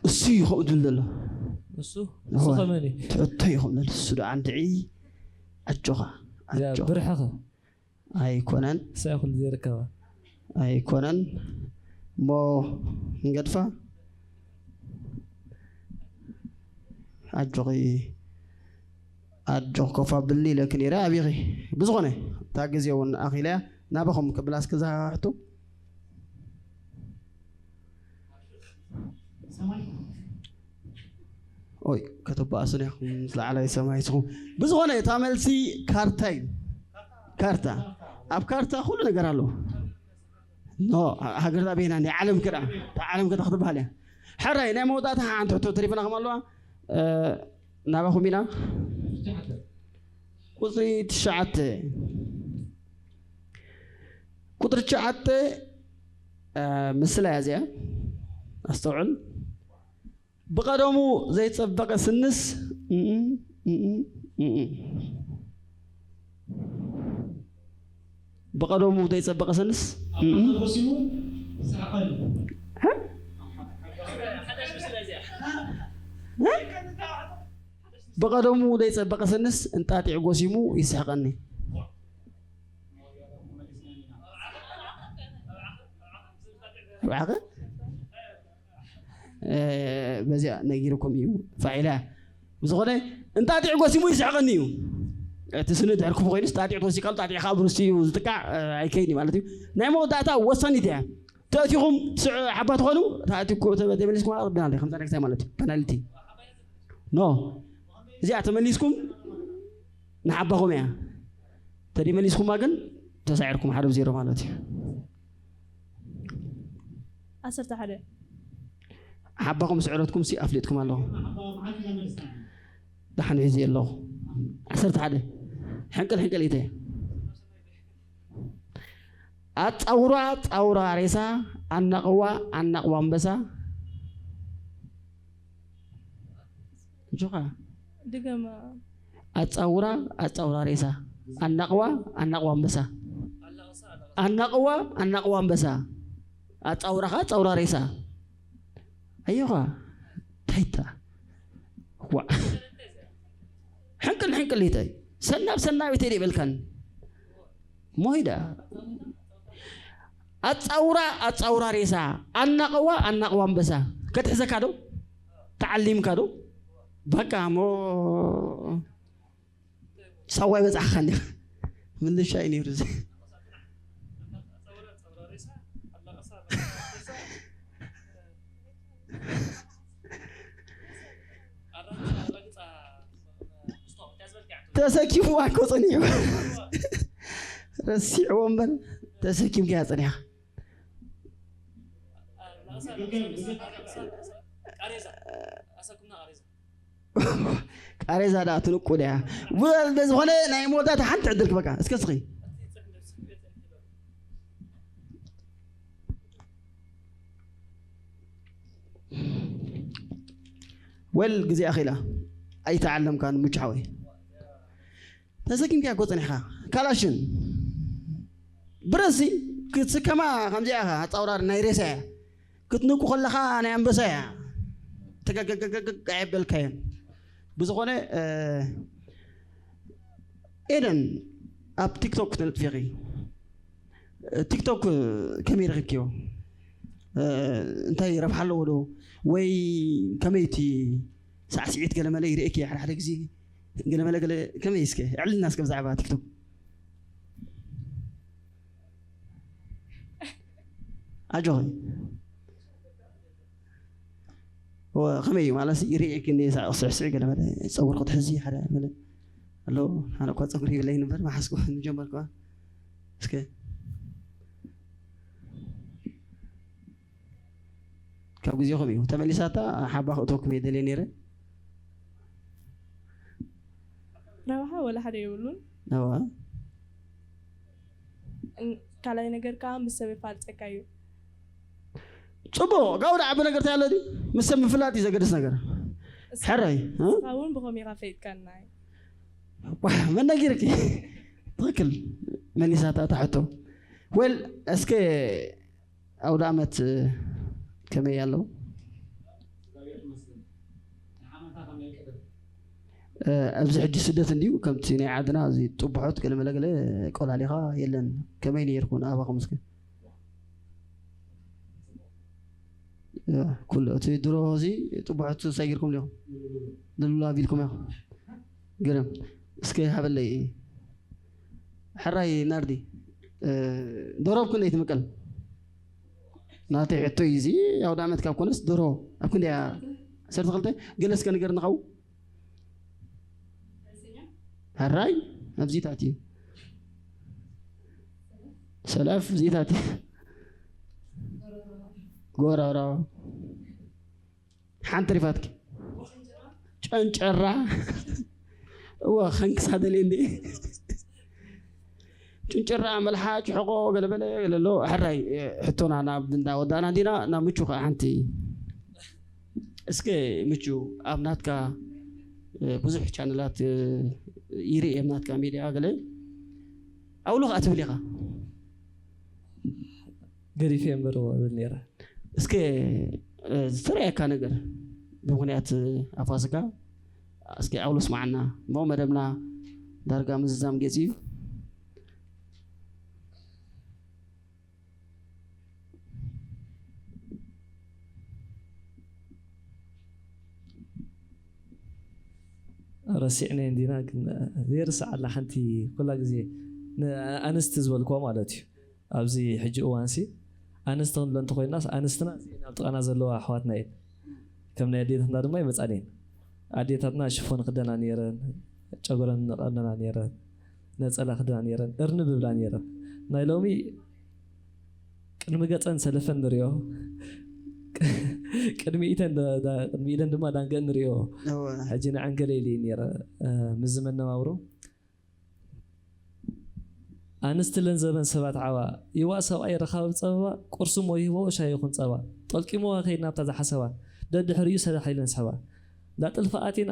እሱ እዩ ከምኡ ዝብል ዘሎ። እሱ? እሱ እወ። ከመን እዩ? ትሕቶ እዩ ከምኡ ዘሎ። እሱ ደኣ እንድዒ ኣጆኻ፣ እዚኣ ኣጆኻ። ብርሕኸ? ኣይኮነን። እሳ እያ ኩሉ ዘይርከባ። ኣይኮነን። እሞ ንገድፋ። ኣጆኺ፣ ኣጆኺ ኮፍ ኣብሊ ኢለኪ ነይረ፣ ኣቢኺ። ብዝኾነ፣ እታ ግዜ እውን ኣኺላ እያ። ናባኹም ክብላ እስከ እዛ ሕቶ። ኦይ፣ ከተባእሱን ኢኹም ምስ ላዕላይ ሰማይ ስኹም። ብዝኾነ፣ እታ መልሲ ካርታ እዩ። ካርታ። ኣብ ካርታ ኩሉ ነገር ኣሎ። ኖ፣ ሃገርና ቤና ናይ ዓለም ክዳ፣ እታ ዓለም ክዳ ክትበሃል እያ። ሕራይ፣ ናይ መወዳእታ ሓንቲ ሕቶ ተሪፍና ከም ኣለዋ፣ እ፣ ናባኹም ኢና። ቁፅሪ ትሽዓተ። ቁፅሪ ትሽዓተ፣ እ፣ ምስላ እያ እዚኣ። ኣስተውዕል። ብቐደሙ ዘይጸበቐ ስንስ፣ እም፣ እም፣ እም። ብቐደሙ ዘይጸበቐ ስንስ፣ እም። እ? እ? ብቐደሙ ዘይጸበቐ ስንስ እንጣጢዕ ጎሲሙ ይስሕቐኒ። ብዓኸ? እ፣ በዚኣ ነጊርኩም እዩ ፋዒላ። ብዝኾነ እንጣጢዕ ጎሲሙ ይስሕቐኒ እዩ። እቲ ስኒ ድሕር ክፉ ኮይኑስ ጣጢዕ ተወሲካሉ፣ ጣጢዕካ ኣብ ርእሲ እዩ ዝጥቃዕ፣ እ፣ ኣይከይን እዩ ማለት እዩ። ናይ መወዳእታ ወሳኒት እያ። ተእቲኹም ስዕ-፣ ሓባ ትኾኑ፣ ተኣቲኩ-፣ ተ-፣ ተመሊስኩም ኣቕርብና ኣሎ፣ ከምዛ ነክሳይ ማለት እዩ። ፐናልቲ። ኖ። እዚኣ ተመሊስኩም ንሓባኹም እያ። ተደይመሊስኩማ ግን ተሳዒርኩም ሓደ ብ ዜሮ ማለት እዩ። ዓሰርተ ሓደ። ሓባኹም ስዕረትኩም ሲ ኣፍሊጥኩም ኣለኹ። ደሓን ሒዘ ኣለኹ። ዓሰርተ ሓደ። ሕንቅል ሕንቅል ኢተ። ኣጻውራ ጻውራ ሬሳ፣ ኣናቕዋ ኣናቕዋ ኣንበሳ። ጆኻ። ድገማ። ኣጻውራ ኣጻውራ ሬሳ፣ ኣናቕዋ ኣናቕዋ ኣንበሳ። ኣናቕዋ ኣናቕዋ ኣንበሳ። ኣጻውራ ኸኣ ኣጻውራ ሬሳ። ኣዮኻ። ታይታ። ዋ። ሕንቅል ሕንቅል ኢተ። ሰናብ ሰናብ ኢተ ደይበልካን። ሞይዳ። ኣጻውራ ኣጻውራ ሬሳ፣ ኣናቕዋ ኣናቕዋ ኣንበሳ። ከትሕዘካ ዶ? ተዓሊምካ ዶ? በቃ እሞ ሳዋ ይበጻሕካ እንዲኻ። ምልሻ እዩ ነይሩ እዚ። ተሰኪምዋ እኮ ጸኒሑ። ረሲዕዎ እምበር ተሰኪምካያ ጸኒሕካ። ቃሬዛ ደኣ ትንቁ ድያ? ብዝኾነ ናይ መወዳእታ ሓንቲ ዕድል ክበካ። እስከ ስኺ። ወል ግዜ ኣኺላ። ኣይተዓለምካን ሙቹ ሓወይ። ተሰኪምካያ እኮ ጸኒሕካ። ካላሽን ብረሲ ክትስከማ ከምዚኣ ኢኻ። ኣጻውራር ናይ ሬሳ እያ። ክትንቁ ከለኻ ናይ ኣንበሳ እያ። ተገገገገገ ኣየበልካዮን። ብዝኾነ፣ እ፣ ኤደን ኣብ ቲክቶክ ክትነጥፊ ኢኺ። እ፣ ቲክቶክ ከመይ ረኺብክዮ? እ፣ እንታይ ረብሓ ኣለዎ ዶ? ወይ ከመይ እቲ ሳዕስዒት ገለመለ ይርእየኪ ሓደ ሓደ ግዜ? ገለመለ ገለ ከመይ እስከ? ኣዕልልና እስከ ብዛዕባ ቲክቶክ። ኣጆኺ። ወ-፣ ከመይ እዩ ማለት ይርእየኪ እንደ ሳዕ-፣ ስዕስዕ ገለመለ ጸጉሪ ክትሕዚ ሓደ ገለ ኣሎ። ኣነ እኳ ጸጉሪ ይብለይ ነበር፣ መሓዝኩ ንጀመርኩ። እስከ ካብ ግዜኹም እዩ። ተመሊሳታ ሓባ ክእተወኩም እየ ደልየ ነይረ። ረብሓ ወላ ሓደ የብሉን። እዋ። እን-፣ ካልኣይ ነገር ከዓ ምስ ሰብ የፋልጠካ እዩ። ጽቡቕ፣ ጋው ደኣ ዓቢ ነገር እንታይ ኣሎ ድዩ? ምስ ሰብ ምፍላጥ እዩ ዘገድስ ነገር። እስ-፣ ሕራይ፣ እ? ንስኻ እውን ብኸመይ ኢኻ ፈሊጥካና? ዋሕ፣ መን ነጊርኪ? ትኽክል፣ መሊሳታ እታ ሕቶ። ወል፣ እስከ ኣውደ ዓመት ከመይ ኣሎ? እ፣ ኣብዚ ሕጂ ስደት እንድዩ፣ ከምቲ ናይ ዓድና እዚ ጥቡሖት ገለ መለ ገለ ቆላሊኻ የለን። ከመይ ነይርኩም ንኣባኹም እስከ? እ፣ ኩሉ እቲ ድሮ እዚ ጥቡሖት እንታይ ጌርኩም ዲኹም? ልሉል ኣቢልኩም ኢኹም። ግርም። እስከ ሃበለይ። ሕራይ ናርዲ፣ እ፣ ደሮ ኣብ ክንደይ ትምቀል? ናተይ ሕቶ እዩ እዚ። ኣውደ ዓመት ካብ ኮነስ ደሮ ኣብ ክንደይ እያ? ዓሰርተ ክልተ? ገለ እስከ ንገርኒ ካብኡ። ሕራይ፣ ኣብዚታት እዩ። ሰለፍ፣ እዚታት እዩ። ጎራራ። ሓንቲ ሪፋትኪ። ጭ-፣ ጨንጨራ እወ ከንክሳ ደልየ እንዴ ጭንጭራ መልሓ ጭሕቆ ገለበለ ገለሎ ሕራይ ሕቶና ናብ እንዳወዳእና እንዲና ናብ ምቹ ከዓ ሓንቲ እስከ ምቹ ኣብ ናትካ ብዙሕ ቻነላት ይርኢ ኣብ ናትካ ሚድያ ገለ ኣውሎ ከዓ ትብል ኢኻ ገዲፈ እምበር እብል ነይረ እስከ ዝተረየካ ነገር ብምክንያት ኣፋስጋ እስከ ኣውሎ ስማዓና እሞ መደብና ዳርጋ ምዝዛም ገፅ እዩ ረሲዕናዮ እንዲና ግን ዘይርሳዕ ኣላ ሓንቲ ኩላ ግዜ ኣንስቲ ዝበልክዋ ማለት እዩ ኣብዚ ሕጂ እዋንሲ ኣንስቲ ክንብሎ እንተኮይናስ ኣንስትና እዚኤን ኣብ ጥቃና ዘለዋ ኣሕዋትና እየን ከም ናይ ኣዴታትና ድማ ይመፃን እየን ኣዴታትና ሽፎን ክደና ነይረን ጨጉረን ንቀነና ነይረን ነፀላ ክደና ነይረን እርንብ ብላ ነይረን ናይ ሎሚ ቅድሚ ገፀን ሰለፈን ንሪኦ ቅድሚ ኢተን ቅድሚ ኢለን ድማ ዳንገን ንሪኦ ሕጂ ንዐን ገለ ኢለ ነረ ምስዚ መነባብሮ ኣንስቲ ለንዘበን ሰባት ዓባ ይዋእ ሰብኣይ ረኻቢ ፀበባ ቁርሲ ሞ ይህቦ ሻይ ይኹን ፀባ ጠልቂሞ ከይድ ናብታ ዝሓሰባ ደድሕሪኡ ሰዳሕ ኢለን ስሕባ እንዳጥልፋ ኣቴን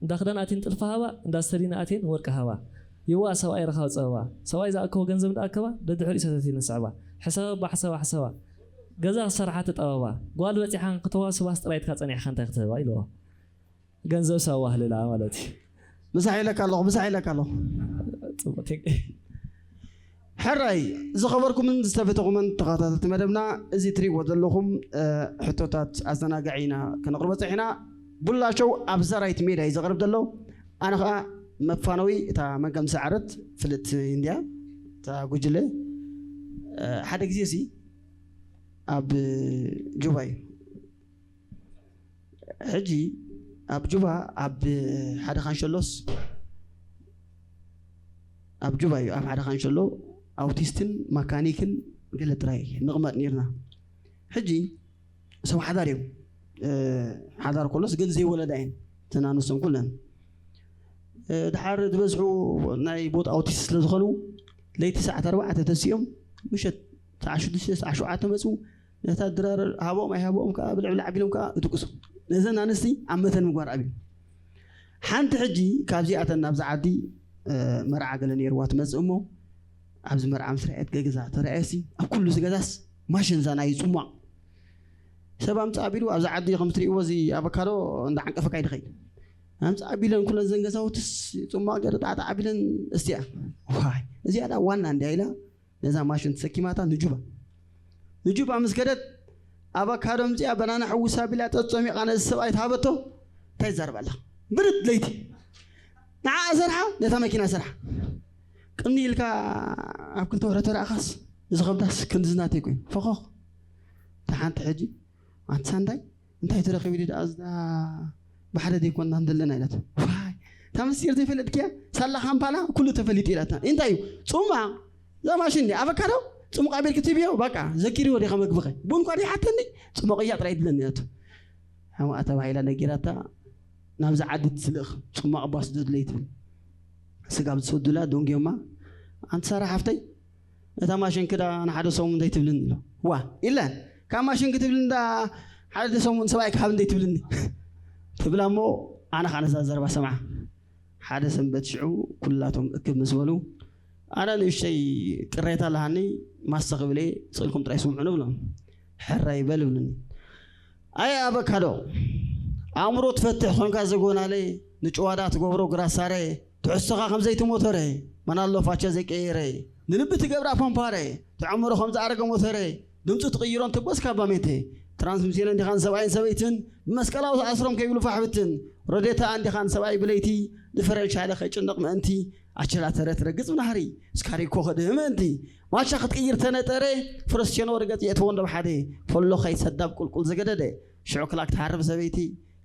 እንዳክዳን ኣቴን ጥልፋ ሃባ እንዳስተዲና ኣቴን ወርቂ ሃባ ይዋ ሰብኣይ ረኻብ ፀበባ ሰብኣይ ዝኣከቦ ገንዘብ እንዳኣከባ ደድሕሪኡ ሰተት ኢለን ስሕባ ሕሰባ ባሕሰባ ሕሰባ ገዛ ክሰርሓ ተጠበባ ጓል በፂሓ ክትዋስባስ ጥራይትካ ፀኒሕካ እንታይ ክትህባ ኢለዋ ገንዘብ ሳዋ ህልላ ማለት እዩ ምሳሕ ኢለካ ኣለኹ ምሳሕ ኢለካ ኣለኹ ሕራይ ዝኸበርኩምን ዝተፈተኹምን ተኸታተልቲ መደብና እዚ ትሪእዎ ዘለኹም ሕቶታት ኣዘናጋዒ ኢና ክነቕርቦ ፀሒና ቡላቸው ኣብ ዘራይት ሜዳ እዩ ዘቕርብ ዘሎ ኣነ ከዓ መፋነዊ እታ መንቀም ሰዓረት ፍልጥ እንድያ እታ ጉጅለ ሓደ ግዜ ሲ ኣብ ጁባይ ሕጂ ኣብ ጁባ ኣብ ሓደ ካንሸሎስ ኣብ ጁባ እዩ ኣብ ሓደ ካንሸሎ ኣውቲስትን ማካኒክን ገለ ጥራይ ንቕመጥ ነርና ሕጂ ሰብ ሓዳር እዮም ሓዳር ከሎስ ግን ዘይወለዳ እየን ተናንሶም ኩለን ድሓር ዝበዝሑ ናይ ቦታ ኣውቲስት ስለ ዝኾኑ ለይቲ ሰዓት ኣርባዕተ ተሲኦም ምሸት ሰዓት ሽዱሽተ ሰዓት ሸውዓተ መፅኡ ነታ ድራር ሃቦም ኣይሃቦም ከዓ ብልዕብላዕ ቢሎም ከዓ እድቅሱ ነዘን ኣንስቲ ኣብ መተን ምግባር ኣብዩ ሓንቲ ሕጂ ካብዚኣተን ናብዚ ዓዲ መርዓ ገለ ነይርዋ ትመፅእ እሞ ኣብዚ መርዓ ምስ ረኣየት ገዛ ተረኣየሲ ኣብ ኩሉ እዚ ገዛስ ማሽን ዛና ይፅሟቕ ሰብ ኣምፃእ ኣቢሉ ኣብዚ ዓዲ ከም ትሪእዎ እዚ ኣበካዶ እንዳዓንቀፈካ ይድኸይድ ኣምፃእ ኣቢለን ኩለን ዘን ገዛውትስ ፅሟቕ ገለ ጣዕጣዕ ኣቢለን እስቲያ ዋይ እዚኣ ዳ ዋና እንዲያ ኢላ ነዛ ማሽን ተሰኪማታ ንጁባ ንጁባ ምስ ከደት ኣቫካዶ ምፅኣ በናና ሕውሳ ቢላ ጠጥ ፀሚቓ ነዚ ሰብኣይ ትሃበቶ እንታይ ይዛረብ ኣላ ብርት ለይቲ ንዓ ሰርሓ ነታ መኪና ሰርሓ ቅኒ ኢልካ ኣብ ክልተ ወረ ተረኣኻስ እዚ ከብዳስ ክንድዚ ናተይ ኮይኑ ፈኾኽ እታ ሓንቲ ሕጂ ኣንሳንዳይ እንታይ ተረኺቡ ድኣ እዛ ብሓደ ዘይኮንና ዘለና ኢላት ዋይ እታ ምስጢር ዘይፈለጥክያ ሳላ ካምፓላ ኩሉ ተፈሊጡ ኢላትና እንታይ እዩ ፁማ እዛ ማሽን ዲ ኣቨካዶ ፅሙቕ ኣቢልክ ትብዮ ባቃ ዘኪርዎ ዲኻ መግብኸ ቡን ኳ ሓተኒ ፅሙቕ እያ ጥራይ ድለኒ ኢላቶ ሓማኣ ተባሂላ ነጊራታ ናብዚ ዓዲ ትስልእኽ ፅማቕ ባስ ዶ ድለይ ትብል ስጋብ ዝሰዱላ ደንጊዮማ ኣንቲ ሳራ ሓፍተይ እታ ማሽን ክዳ ንሓደ ሰሙን ዘይትብልኒ ኢሎ ዋ ኢለን ካብ ማሽን ክትብልኒ ዳ ሓደ ሰሙን ሰብኣይ ክሃብ ዘይትብልኒ ትብላ እሞ ኣነ ከዓ ነዛ ዘረባ ሰምዓ ሓደ ሰንበት ሽዑ ኩላቶም እክብ ምስ በሉ ኣነ ንእሽተይ ቅሬታ ኣለሃኒ ማስተ ክብል እየ ስእልኩም ጥራይ ስምዑ ንብሎም ሕራይ በል ይብሉኒ ኣየ ኣበካዶ ኣእምሮ ትፈትሕ ኮንካ ዘጎናለ ንጭዋዳ ትገብሮ ግራሳረ ትሕዝቶኻ ከም ዘይቲ ሞተረ መን ኣሎ ፋቸ ዘይቀየረ ንልቢ ትገብራ ፖምፓረ ትዕምሮ ከም ዝኣረገ ሞተረ ድምፁ ትቕይሮ እንትቦስ ካባ ሜተ ትራንስሚቴን እንዲኻን ሰብኣይን ሰበይትን ብመስቀላዊ ተኣስሮም ከይብሉ ፋሕብትን ረዴታ እንዲኻን ሰብኣይ ብለይቲ ድፈረንሻለ ከይጭነቕ ምእንቲ ኣቸላ ተረት ረግፅ ብናህሪ ስካሪኮ ከድህ ምእንቲ ማቻ ክትቅይር ተነጠረ ፍረስቴኖ ርገፅ የእትዎ እንዶ ሓደ ፈሎ ከይሰዳብ ቁልቁል ዝገደደ ሽዑ ክላክ ትሃርብ ሰበይቲ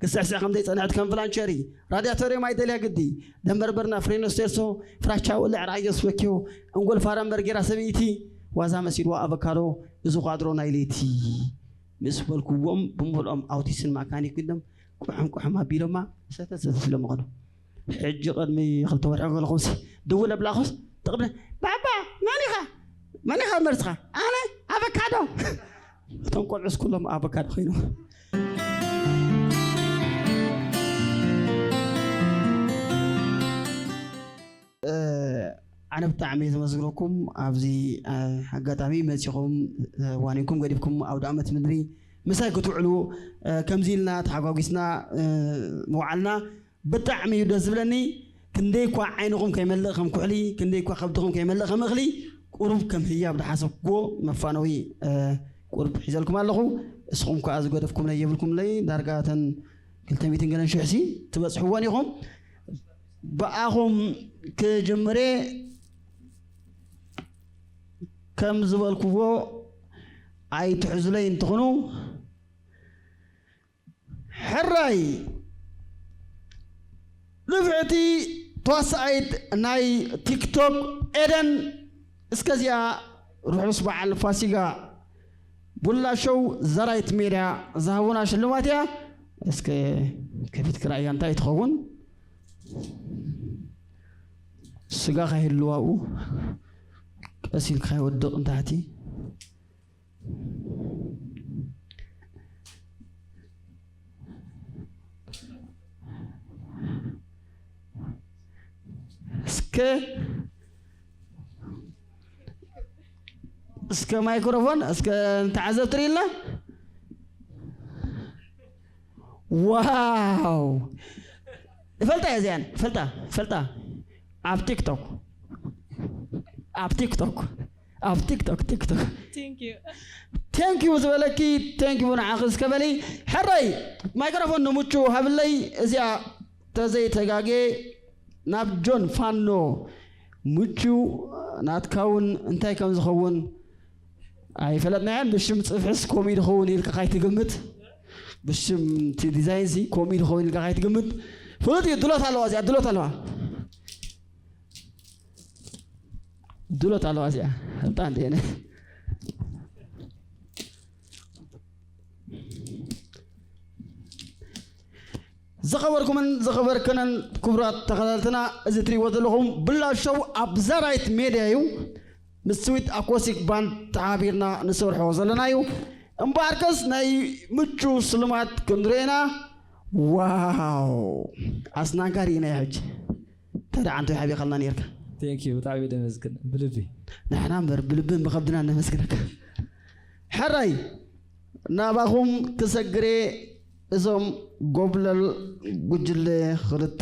ክስዕስዕ ከም ዘይጸንሐት ከም ፍላንቸሪ ራድያቶሪ ማይ ደልያ ግዲ ደንበርበርና ፍሬኖ ስቴርሶ ፍራቻ ውልዕ ራዮ ስበኪዮ እንጎል ፋራ እምበር ጌራ ሰበይቲ ዋዛ መሲልዋ ኣቨካዶ እዚ ኳድሮ ናይ ለይቲ ምስ በልኩዎም ብምልኦም ኣውቲስን ማካኒክ ኢሎም ቁሕም ቁሕም ኣቢሎማ፣ ሰተት ሰተት ኢሎም ይኸዱ። ሕጂ ቅድሚ ክልተ ወርሒ ከለኹምሲ፣ ድውል ኣብላኹስ፣ ትቕብለ፣ "ባባ፣ መን ኢኻ? መን ኢኻ መርስኻ?" "ኣነ፣ ኣቨካዶ!" እቶም ቆልዑስ ኩሎም ኣቨካዶ ኮይኖም። እ፣ ኣነ ብጣዕሚ እየ ዘመስግነኩም። ኣብዚ፣ እ፣ ኣጋጣሚ መጺኹም፣ እ፣ ዋኒንኩም ገዲፍኩም ኣውደ ዓመት ምድሪ ምሳይ ክትውዕሉ፣ እ፣ ከምዚ ኢልና ተሓጓጒስና፣ እ፣ ምውዓልና ብጣዕሚ እዩ ደስ ዝብለኒ። ክንደይ እኳ ዓይንኹም ከይመልእ ከም ኩሕሊ፣ ክንደይ እኳ ከብድኹም ከይመልእ ከም እኽሊ፣ ቁሩብ ከም ህያብ ዝሓሰብኩዎ መፋነዊ፣ እ፣ ቁሩብ ሒዘልኩም ኣለኹ። እስኹም ከኣ ዝገደፍኩምለይ የብልኩምለይ። ዳርጋ እተን ክልተ ሚእትን ገለን ሽሕሲ ትበጽሕወን ኢኹም። ብኣኹም ክጅምር እየ። ከም ዝበልኩዎ ኣይትሕዙለይ እንትኹኑ፣ ሕራይ ንፍዕቲ ተዋሳኣይት ናይ ቲክቶክ ኤደን፣ እስከዚኣ ርሑስ በዓል ፋሲጋ። ቡላ ሾው ዘራይት ሜድያ ዝሃቡና ሽልማት እያ። እስከ ከፊት ክራእያ እንታይ ትኸውን? ስጋ ከይህልዋኡ ቀስ ኢልካ ይወድቕ ንታሕቲ። እስከ እስከ ማይክሮፎን እስከ ንተዓዘብ ትርኢ ኣላ። ዋው! እፈልጣ እያ እዚኣን፣ እፈልጣ፣ እፈልጣ። ኣብ ቲክቶክ፣ ኣብ ቲክቶክ፣ ኣብ ቲክቶክ፣ ቲክቶክ። Thank you. Thank you ዝበለኪ፣ thank you ንዓኺ እስከ በሊ። ሕራይ፣ ማይክሮፎን ንምቹ ሃብለይ፣ እዚኣ ተዘይተጋጌ ናብ ጆን ፋኖ። ምቹ ናትካ እውን እንታይ ከም ዝኸውን ኣይፈለጥናዮን። ብሽም ጽፍሕስ ከምኡ ኢሉ ክኸውን ኢልካ ካይትግምት፣ ብሽም እቲ ዲዛይንሲ ከምኡ ኢሉ ክኸውን ኢልካ ካይትግምት። ፍሉጥ እዩ፣ ድሎት ኣለዋ እዚኣ፣ ድሎት ኣለዋ። ድሎት ኣለዋ እዚኣ። ህልጣ እንዴነ። ዝኸበርኩምን ዝኸበርክንን ክቡራት ተኸታተልትና፣ እዚ ትሪእዎ ዘለኹም ብላ ሾው ኣብ ዛራይት ሜድያ እዩ። ምስ ስዊት ኣኮስቲክ ባንድ ተሓቢርና ንሰርሖ ዘለና እዩ። እምበኣርከስ ናይ ምቹ ስልማት ክንርኢ ኢና። ዋው! ኣስናንካ ርኢናዮ ሕጂ። እንታይ ደኣ ዓንቶ ሓቢእካልና ነይርካ? Thank you፣ ብጣዕሚ ደመስግን ብልቢ። ንሕና እምበር ብልብን ብኸብድና ነመስግነካ። ሕራይ ናባኹም ክሰግሬ እዞም ጎብለል ጉጅለ ክልተ።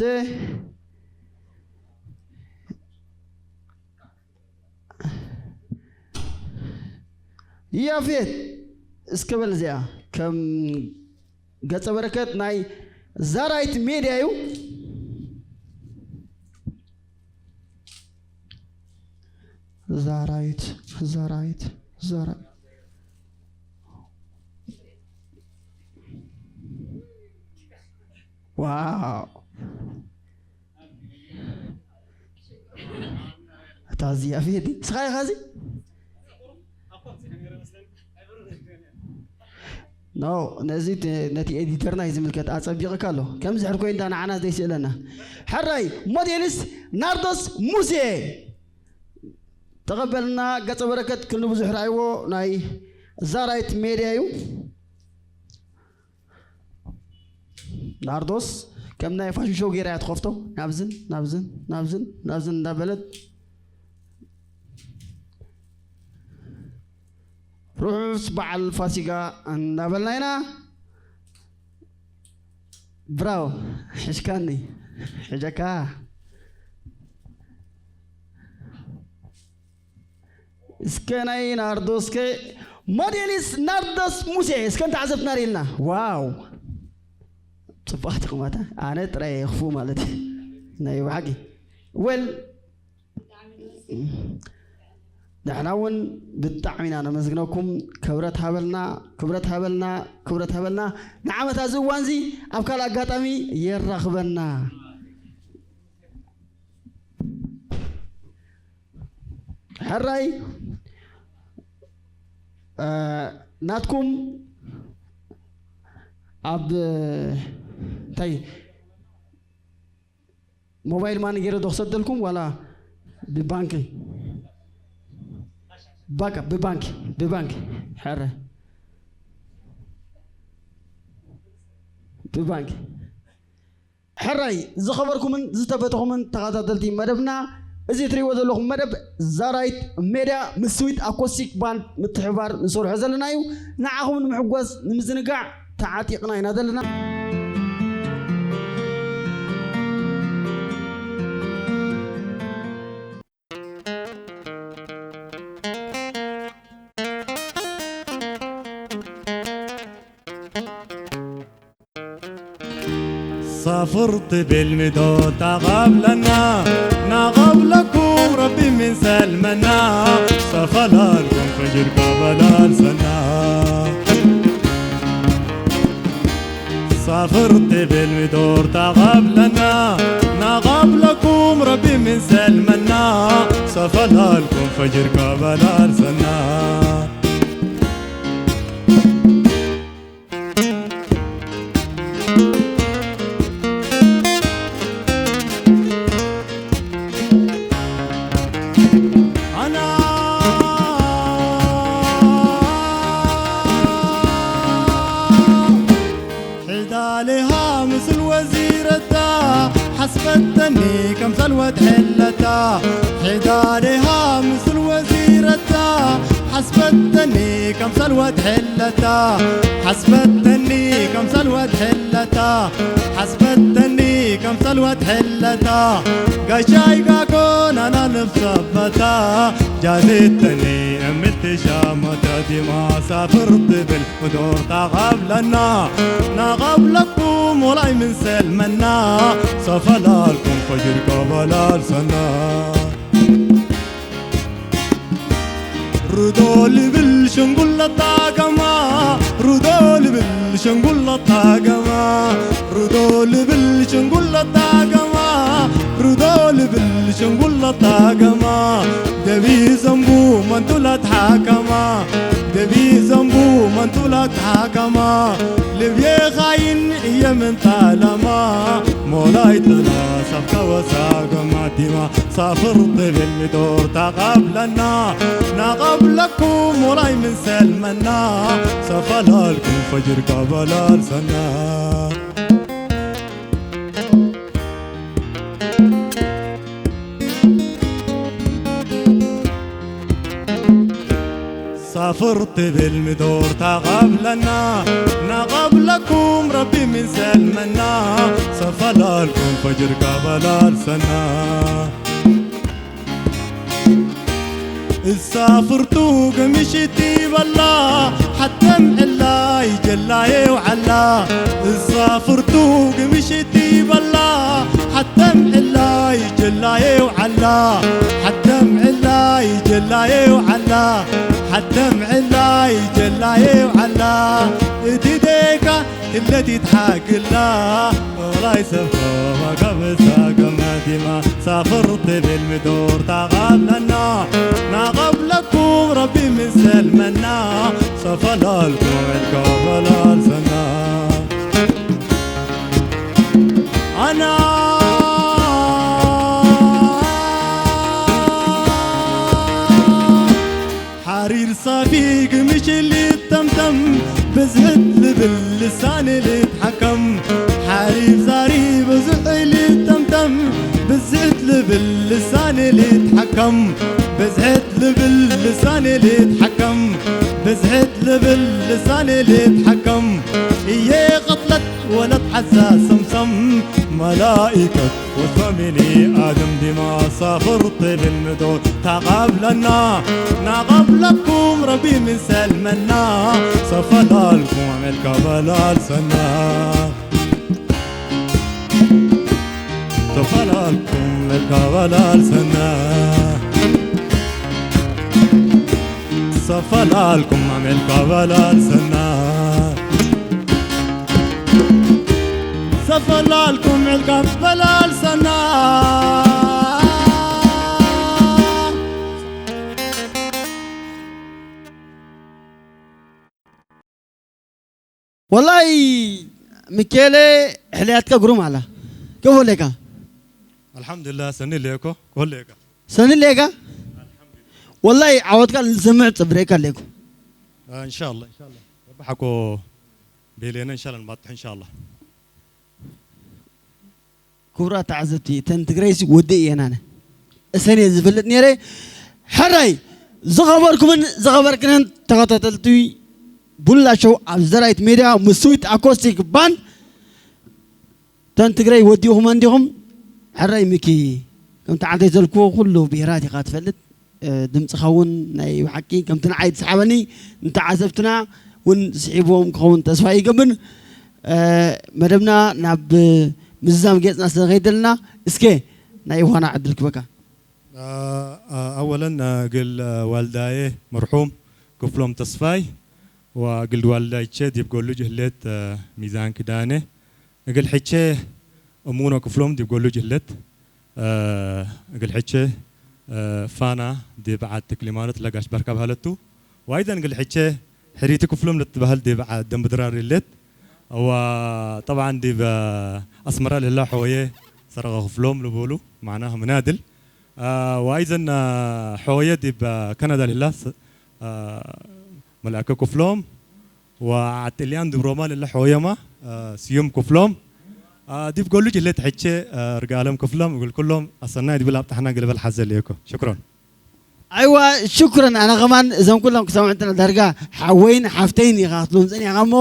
ያፌት እስከ በል እዚኣ ከም ገጸ በረከት ናይ ዛራይት ሜድያ እዩ። ዛራይት፣ ዛራይት፣ ዛራ-፣ ዋው! እታ እዚኣ ፌቲ፣ ንስኻ ኢኻ እዚ? ኖ፣ ነዚ ት-፣ ነቲ ኤዲተርና እዩ ዝምልከት። ኣጸቢቕካ ኣሎ። ከምዚ ሕር ኮይንዳ ንዓና ዘይስእለና። ሕራይ፣ ሞዴሊስት ናርዶስ ሙሴ። ተቐበልና፣ ገጸ በረከት ክንዲ ብዙሕ ረኣይዎ ናይ ዛራይት ሜድያ እዩ። ናርዶስ ከም ናይ ፋሽን ሾው ገይራ እያ ትኸፍቶ። ናብዝን፣ ናብዝን፣ ናብዝን፣ ናብዝን እንዳበለት ርሑስ በዓል ፋሲጋ እንዳበልና ኢና። ብራው፣ ሕሽካኒ፣ ሕጀካ። እስከ ናይ ናርዶስ ከ ሞዴሊስት ናርዶስ ሙሴ እስከ እንተዓዘብትና ርኢልና። ዋው! ጽቡቓት ቁማታ። ኣነ ጥራይ እየ ክፉእ ማለት እዩ። ናይ ብሓቂ። ወል፣ ንሕና እውን ብጣዕሚ ኢና ነመስግነኩም። ክብረት ሃበልና፣ ክብረት ሃበልና፣ ክብረት ሃበልና። ንዓመት እዚ እዋን እዚ ኣብ ካልእ ኣጋጣሚ የራኽበና። ሕራይ፣ እ፣ ናትኩም ኣብ እንታይ ሞባይል ማኒ ገይረ ዶ ክሰደልኩም ዋላ ብባንኪ? በቃ ብባንኪ፣ ብባንኪ። ሕረ ብባንኪ። ሕራይ ዝኸበርኩምን ዝተፈተኹምን ተኸታተልቲ መደብና፣ እዚ እትሪእዎ ዘለኹም መደብ ዛራይት ሜድያ ምስ ስዊት ኣኮስቲክ ባንድ ምትሕብባር ንሰርሖ ዘለና እዩ። ንዓኹም ንምሕጓስ ንምዝንጋዕ ተዓጢቕና ኢና ዘለና። ሳፍር ትብል ምዶ ታቐብለና፣ ናቐብለኩም ረቢ ምን ሰልመና፣ ሰፈላልኩም ፈጅር ካበላልሰና። ሳፍር ትብል ምዶር ታቐብለና፣ ናቐብለኩም ረቢ ምን ሰልመና፣ ሰፈላልኩም ፈጅር ካበላልሰና። ኣና ሕዳሌሃ ምስል ወዚረታ ሓስበተኒ ከም ሰልወት ሕለታ። ሕዳሌሃ ምስል ወዚረታ ሓስበተኒ ከም ሰልወት ሕለታ። ሓስበተኒ ከም ሰልወት ሕለታ። ሓስበተኒ ከም ሰልወት ሕለታ። ጋሻይ ጋኮ ናና ልብሰበታ። ጃዜተኒ እምልቲ ሻመተ ዲማ ሳፍር ትብል ምዶር ታቐብለና፣ ናቐብለኩም ወላይ ምን ሰልመና፣ ሰፈላልኩም ፈጅር ካበላልሰና። ርዶ ልብል ሸንጉለታ ገማ፣ ርዶ ልብል ሸንጉለታ ገማ፣ ርዶ ልብል ሸንጉለታ ገማ፣ ርዶ ልብል ሸንጉለታ ገማ፣ ደቢ ዘንቡ መንቱላት ሓከማ፣ ደቢ ዘንቡ መንቱላት ሓከማ፣ ልብየ ኻይን እየ ምን ጣለማ፣ ሞላይ ተላ ሳፍካ ወሳ ገማ ዲማ፣ ሳፍር ትብል ምዶር ታቐብለና፣ ናቐብለኩም ሞላይ ምን ሰልመና፣ ሰፈላልኩም ፈጅር ካበላልሰና። ሳፍር ትብል ምዶር ታቐብለና፣ ናቐብለኩም ረቢ ምን ሰልመና፣ ሰፈላልኩም ፈጅር ካበላልሰና። እሳፍርቱ ገምሽቲ በላ ሓተም ዕላይ ጀላየው ዓላ። እሳፍርቱ ገምሽቲ በላ ሓተም ዕላይ ጀላየው ዓላ። ሓተም ዕላይ ጀላየው ዓላ። ሓተም ዕላይ ጀላየው ዓላ። እቲ ደካ ክለቲት ሓግላ ኦላይ ሰብ ኮባ ካብሳ ገማቲማ ሳፍር ትብል ምዶር ታቐብለና ናቐብለኩም ረቢ ምሰልመና ሰፈላልኩም ዕልካ በላልሰና ኣና ሓሪር ሳፊ ግምሽል ይተምተም ብዝሕት ልብል ልሳን ልትሓከም ሓሪር ዛሪ ብዙሕ ልተምተም ብዝሕት ልብል ልሳን ልትሓከም ብዝሕት ልብል ልሳን ልትሓከም ብዝሕት ልብል ልሳን ልትሓከም እየ ቐጥለት ወለት ሓዛ ሰምሰም መላኢከት ወትፋሚሊ ኣደም ዲማ ሳፍር ትብል ምዶ ታቐብለና ናቐብለኩም ረቢ ምሰልመና ሰፈላልኩም ኣመልካ በላልሰና ሰፈላልኩም ኣመልካ በላልሰና ሰፈላልኩም ኣመልካ በላልሰና ሰፈላልኩም ዕልካ በላልሰና ወላይ ሚኬለ፣ ሕልያትካ ግሩም ኣላ። ከመይ ኣለካ? ኣልሓምዱሊላህ፣ ሰኒ ኣለየኮ፣ ኮለየካ። ሰኒ ኣለየካ? ወላሂ ዓወትካ ልንሰምዕ ጽብሬካ ኣለኩ። አ፣ እንሻላ፣ እንሻላ። ረቢ ሓኮ ቤሌነ፣ እንሻላ ንባጥሕ፣ እንሻላ። ክቡራት ተዓዘብቲ፣ እተን ትግራይሲ ወዲ እየን ኣነ። እሰን እየ ዝፈልጥ ነይረ። ሕራይ ዝኸበርኩምን ዝኸበርክንን ተኸታተልቲ ቡላ ሾው ኣብ ዘራይት ሜድያ ምስ ስዊት ኣኮስቲክ ባንድ፣ እተን ትግራይ ወዲኹመን ዲኹም? ሕራይ ሚኪ፣ ከምቲ ዓንተይ ዘልክዎ ኩሉ ብሄራት ኢኻ ትፈልጥ። እ፣ ድምፅኻ እውን ናይ ብሓቂ ከምቲ ንዓይ ዝሰሓበኒ ንተዓዘብትና እውን ስሒብዎም ክኸውን ተስፋ ይገብር። እ፣ መደብና ናብ ምዝዛም ገፅና ስለ ንኸይድ ዘለና፣ እስከ ናይ ዮሃና ዕድል ክበካ። አ፣ አ፣ ኣወለን፣ አ፣ እግል፣ አ፣ ዋልዳዬ መርሑም ክፍሎም ተስፋይ ወእግል ዋልዳይቼ ዲብ ጎሉ ጅህሌት፣ አ፣ ሚዛን ክዳኔ እግል ሕቼ እሙኖ ክፍሎም ዲብ ጎሉ ጅህሌት፣ አ፣ እግል ሕቼ፣ አ፣ ፋና ዲብ ዓድ ተክሊማኖት ለጋሽ ባርካ ባህለቱ ዋይዘን እግል ሕቼ ሕሪቲ ክፍሎም ልትበህል ዲብ ዓድ ደንብ ድራር ይሌት። ወጠብዓን ዲብ፣ አ፣ ኣስመራ ልህላ ሖየ ሰረቐ ክፍሎም ልብሉ ማዕና ምናድል። አ፣ ወኣይዘን፣ አ፣ ሖየ ዲብ፣ አ፣ ካናዳ ልህላ ስ-፣ አ፣ መልኣከ ክፍሎም ወዓጥልያን ዲብ ሮማ ልህላ ሖየማ፣ አ፣ ስዩም ክፍሎም፣ አ፣ ዲብ ጎሉ ጅህሌት ሕቼ፣ አ፣ ርጋለም ክፍሎም እግል ኩሎም ኣሰናይ ዲብል ኣብጣሕና ግልበል ሓዘ ለየኮ። ሽክሮን። ኣይዋ፣ ሽኩረን። ኣነ ከማን እዞም ኩሎም ክሰምዑ እንተና ዳርጋ ሓወይን ሓፍተይን ኢኻ ክትብሎም ጸኒሕካ እሞ፣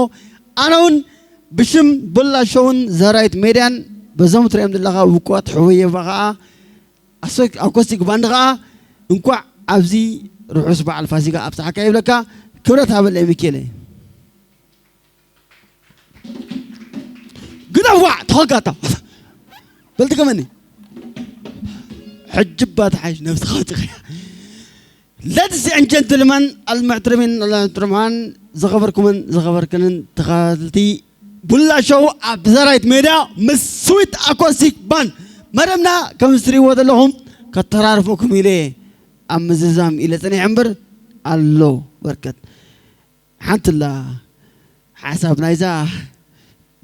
ኣነ እውን ብሽም ቡላ ሾውን ዘራይት ሜድያን በዞም ትሪኦም ዘለኻ ውቁባት ሕወየባ ኸኣ ኣሶ-፣ ኣኮስቲክ ባንድ ኸኣ እንኳዕ ኣብዚ ርሑስ በዓል ፋሲካ ኣብጽሓካ ይብለካ። ክብረት ሃበለይ ሚኬለይ። ግደዋ ተኸጋታ በልትከመኒ ሕጂ ባትሓሽ ነብስኻ ወፂኻ። Ladies and gentlemen፣ المحترمين المحترمان፣ ዝኸበርኩምን ዝኸበርክንን ተኸታተልቲ ቡላ ሾው ኣብ ዘራይት ሜድያ ምስ ስዊት ኣኮስቲክ ባንድ መደብና ከም ዝትሪእዎ ዘለኹም ከተራርፈኩም ኢለ ኣብ ምዝዛም ኢለ ጸኒሐ እምበር ኣሎ በርከት ሓንቲ ኣላ ሓሳብ ናይዛ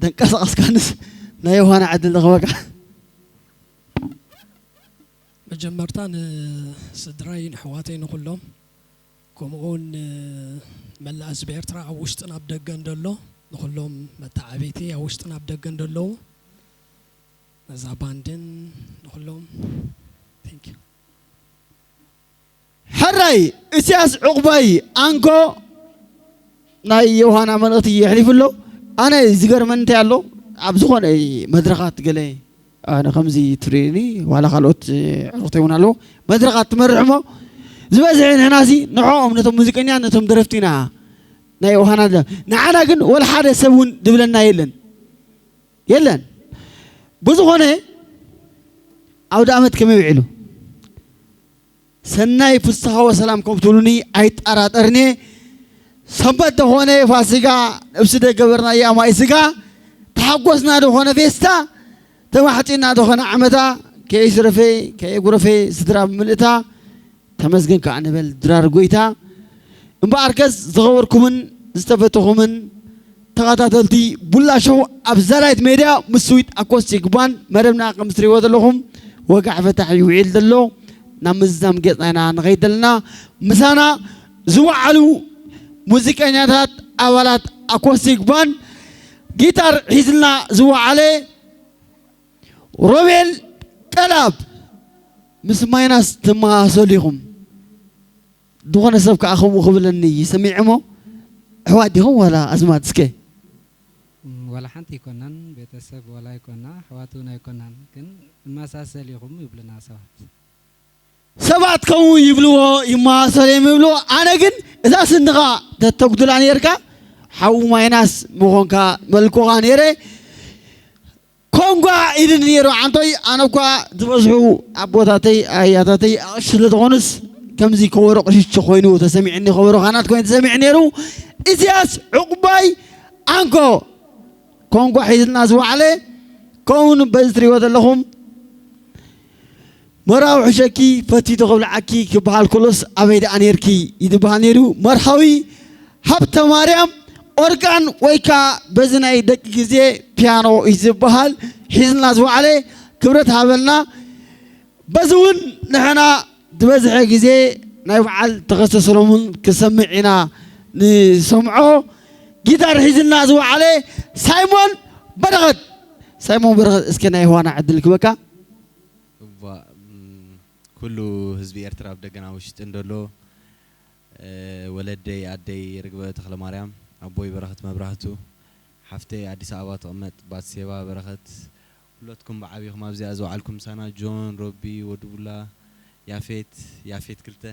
ተንቀሳቐስካንስ ናይ ዮሃና ዕድል ንኽበካ። መጀመርታ ንስድራይ፣ ንኣሕዋተይ፣ ንኹሎም፣ ከምኡ እውን ንመላእ ህዝቢ ኤርትራ ኣብ ውሽጥን ኣብ ደገን ደሎ፣ ንኹሎም መተዓብይቲ ኣብ ውሽጥን ኣብ ደገን ደለዉ፣ ነዛ ባንድን ንኹሎም፣ thank you። ሕራይ እስያስ ዕቑባይ ኣንኮ ናይ ዮሃና መልእኽቲ የሕሊፉ ኣሎ። ኣነ ዝገርመኒ እንታይ ኣሎ፣ ኣብ ዝኾነ መድረኻት ገለ ኣነ ከምዚ ትርእኒ፣ ዋላ ካልኦት ዕሩኽተይ እውን ኣለዉ፣ መድረኻት ትመርሕ እሞ፣ ዝበዝሐ ንሕናሲ ንዕኦም፣ ነቶም ሙዚቀኛ፣ ነቶም ደረፍቲ ኢና ናይ ዮሃና ንዓና ግን ወላ ሓደ ሰብ እውን ዝብለና የለን። የለን። ብዝኾነ፣ ኣውደ ዓመት ከመይ ውዒሉ? ሰናይ ፍስሓ ወሰላም ከም ትብሉኒ ኣይጠራጠርን እየ። ሰንበት ዝኾነ ፋሲጋ፣ ነብሲ ደገበርናያ ማይ ስጋ፣ ተሓጎስና ዝኾነ ፌስታ፣ ተማሕጺና ዝኾነ ዓመታ፣ ከየሽረፈ ከየጉረፈ ስድራ ብምልእታ፣ ተመስገን ከኣ ንበል ድራር ጎይታ። እምበኣርከስ ዝኸበርኩምን ዝተፈተኹምን ተኸታተልቲ ቡላ ሾው፣ ኣብ ዛላይት ሜድያ ምስ ስዊት ኣኮስቲክ ባንድ መደብና ከም እትሪእዎ ዘለኹም ወጋሕ ፈታሕ ይውዒል ዘሎ። ናብ ምዝዛም ገጽና ኢና ንኸይድ ዘለና። ምሳና ዝወዓሉ ሙዚቀኛታት፣ ኣባላት ኣኮስቲክ ባንድ፣ ጊታር ሒዝልና ዝወዓለ ሮቤል ቀላብ፣ ምስ ማይናስ ትመሳሰሉ ኢኹም። ዝኾነ ሰብ ከኣ ከምኡ ክብለኒ ይሰሚዐ እሞ፣ ኣሕዋት ዲኹም ዋላ ኣዝማድ እስከ? እም፣ ዋላ ሓንቲ ኣይኮናን፣ ቤተሰብ ዋላ ኣይኮና፣ ኣሕዋት እውን ኣይኮናን፣ ግን እመሳሰል ኢኹም ይብሉና ሰባት። ሰባት ከምኡ ይብልዎ፣ ይመሳሰል እዮም ይብልዎ። ኣነ ግን እዛ ስንኻ ተተጉድላ ነርካ፣ ሓው ማይናስ ምኾንካ መልኩኻ ነይረ። ኮንጓ ኢልኒ ነይሩ ዓንቶይ። ኣነ እኳ ዝበዝሑ ኣቦታተይ ኣያታተይ ኣቕሽ ስለ ዝኾኑስ ከምዚ ከበሮ ቅሽች ኮይኑ ተሰሚዕኒ፣ ከበሮ ካናት ኮይኑ ተሰሚዕ ነይሩ። ኢሳያስ ዕቑባይ ኣንኮ ኮንጓ ሒዝልና ዝወዓለ፣ ከምኡ በዚ ትሪእዎ ዘለኹም መራዊ ሕሸኪ ፈቲቶ ክብልዓኪ ክበሃል ከሎስ ኣበይ ደኣ ነይርኪ ይትበሃል ነይሩ። መርሃዊ ሃብተ ማርያም ኦርጋን ወይ ከዓ በዚ ናይ ደቂ ግዜ ፒያኖ እዩ ዝበሃል ሒዝና ዝወዓለ ክብረት ሃበልና። በዚ እውን ንሕና ዝበዝሐ ግዜ ናይ በዓል ተኸስተ ሰሎሙን ክሰምዕ ኢና ንሰምዖ። ጊታር ሒዝና ዝወዓለ ሳይሞን በረኸት፣ ሳይሞን በረኸት እስከ ናይ የሆዋና ዕድል ክበካ። ኩሉ ህዝቢ ኤርትራ ኣብ ደገና ውሽጥን ደሎ፣ ወለደይ ኣደይ ርግበ ተክለማርያም፣ ኣቦይ በረኸት መብራህቱ፣ ሓፍተይ ኣዲስ ኣበባ ትቕመጥ ባትሴባ በረኸት፣ ኩለትኩም ብዓቢኹም ኣብዚኣ ዝወዓልኩም ምሳና፣ ጆን፣ ሮቢ፣ ወዲ ቡላ፣ ያፌት፣ ያፌት ክልተ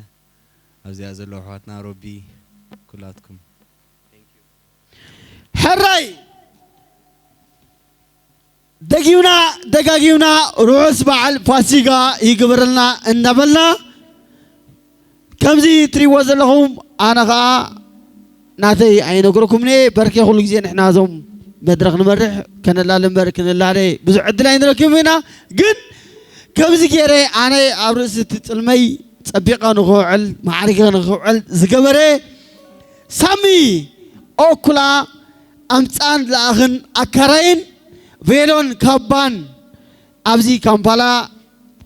ኣብዚኣ ዘለዉ ኣሕዋትና፣ ሮቢ፣ ኩላትኩም። ሕራይ ደጊምና ደጋጊምና ርሑስ በዓል ፋሲጋ ይግበረልና እንዳበልና፣ ከምዚ ትሪእዎ ዘለኹም ኣነ ኸዓ ናተይ ኣይነግረኩምን እየ። በርኬ ኩሉ ግዜ ንሕና እዞም መድረኽ ንመርሕ ከነላሊ እምበር ክንላለ ብዙሕ ዕድል ኣይንረክብን ኢና። ግን ከምዚ ገይረ ኣነ ኣብ ርእሲ እቲ ጽልመይ ጸቢቐ ንኽውዕል ማዕሪገ ንኽውዕል ዝገበረ ሳሚ ኦኩላ ኣምጻን ለኣኽን ኣካራይን ቬሎን ካባን ኣብዚ ካምፓላ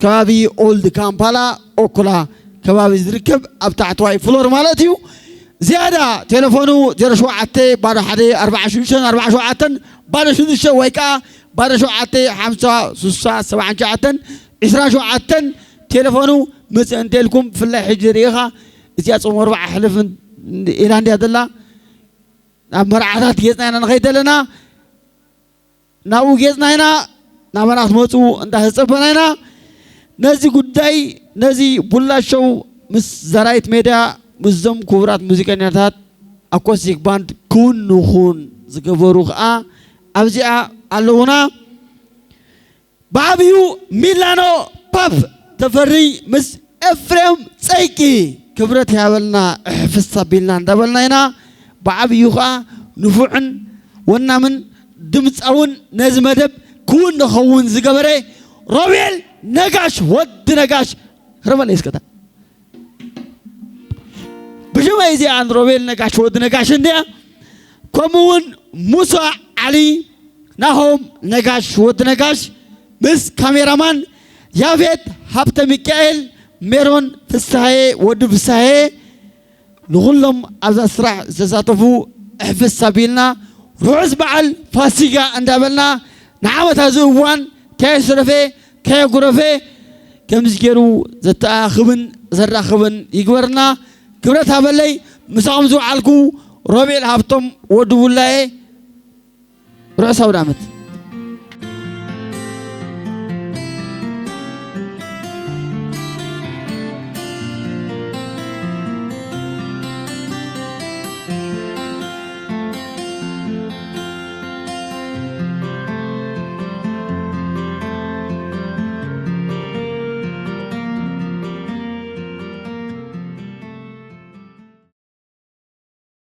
ከባቢ ኦልድ ካምፓላ ኦኩላ ከባቢ ዝርከብ ኣብ ታሕተዋይ ፍሎር ማለት እዩ። ዝያዳ ቴሌፎኑ ዜሮ ሸውዓተ ባዶ ሓደ ኣርባዓ ሽዱሽተ ኣርባዓ ሸውዓተ ባዶ ሽዱሽተ ወይ ከዓ ባዶ ሸውዓተ ሓምሳ ስሳ ሰብዓን ሸውዓተን ዒስራን ሸውዓተን ቴሌፎኑ ምጽእ እንተልኩም ብፍላይ ሕጂ ርኢኻ እዚኣ ጾም ኣርባዓ ሕልፍ ኢላ እንድያ ዘላ ናብ መርዓታት ጌጽና ኢና ንኸይድ ዘለና ናብኡ ጌጽና ኢና ናባና ክትመጹ እንዳተጸበና ኢና። ነዚ ጉዳይ ነዚ ቡላ ሾው ምስ ዘራይት ሜድያ ምስዞም ክቡራት ሙዚቀኛታት ኣኮስቲክ ባንድ ክውን ንኹን ዝገበሩ ከዓ ኣብዚኣ ኣለዉና። ብዓብዩ ሚላኖ ፓፕ ተፈሪ ምስ ኤፍሬም ጸይቂ ክብረት ያበልና እሕፍስ ኣቢልና እንዳበልና ኢና። ብዓብዩ ከዓ ንፉዕን ወናምን ድምፃውን ነዚ መደብ ክውን ንኸውን ዝገበረ ሮቤል ነጋሽ ወዲ ነጋሽ ረበለ ይስከታ ብሽመይ እዚኣን ሮቤል ነጋሽ ወዲ ነጋሽ እንድያ። ከምኡ እውን ሙሳ ዓሊ ናሆም ነጋሽ ወዲ ነጋሽ ምስ ካሜራማን ያፌት ሃብተ ሚካኤል ሜሮን ፍስሃየ ወዲ ፍስሃየ ንኹሎም ኣብዛ ስራሕ ዝተሳተፉ እሕፍስ ኣቢልና ርሑስ በዓል ፋሲጋ እንዳበልና ንዓመት እዚ እዋን ከየስረፈ ከየጉረፈ ከምዚ ገይሩ ዘተኣኻኽብን ዘራኽብን ይግበርና። ክብረት ሃበለይ ምሳኹም ዝወዓልኩ ሮቤል ሃብቶም ወዲ ውላየ ርሑስ ኣውዳመት።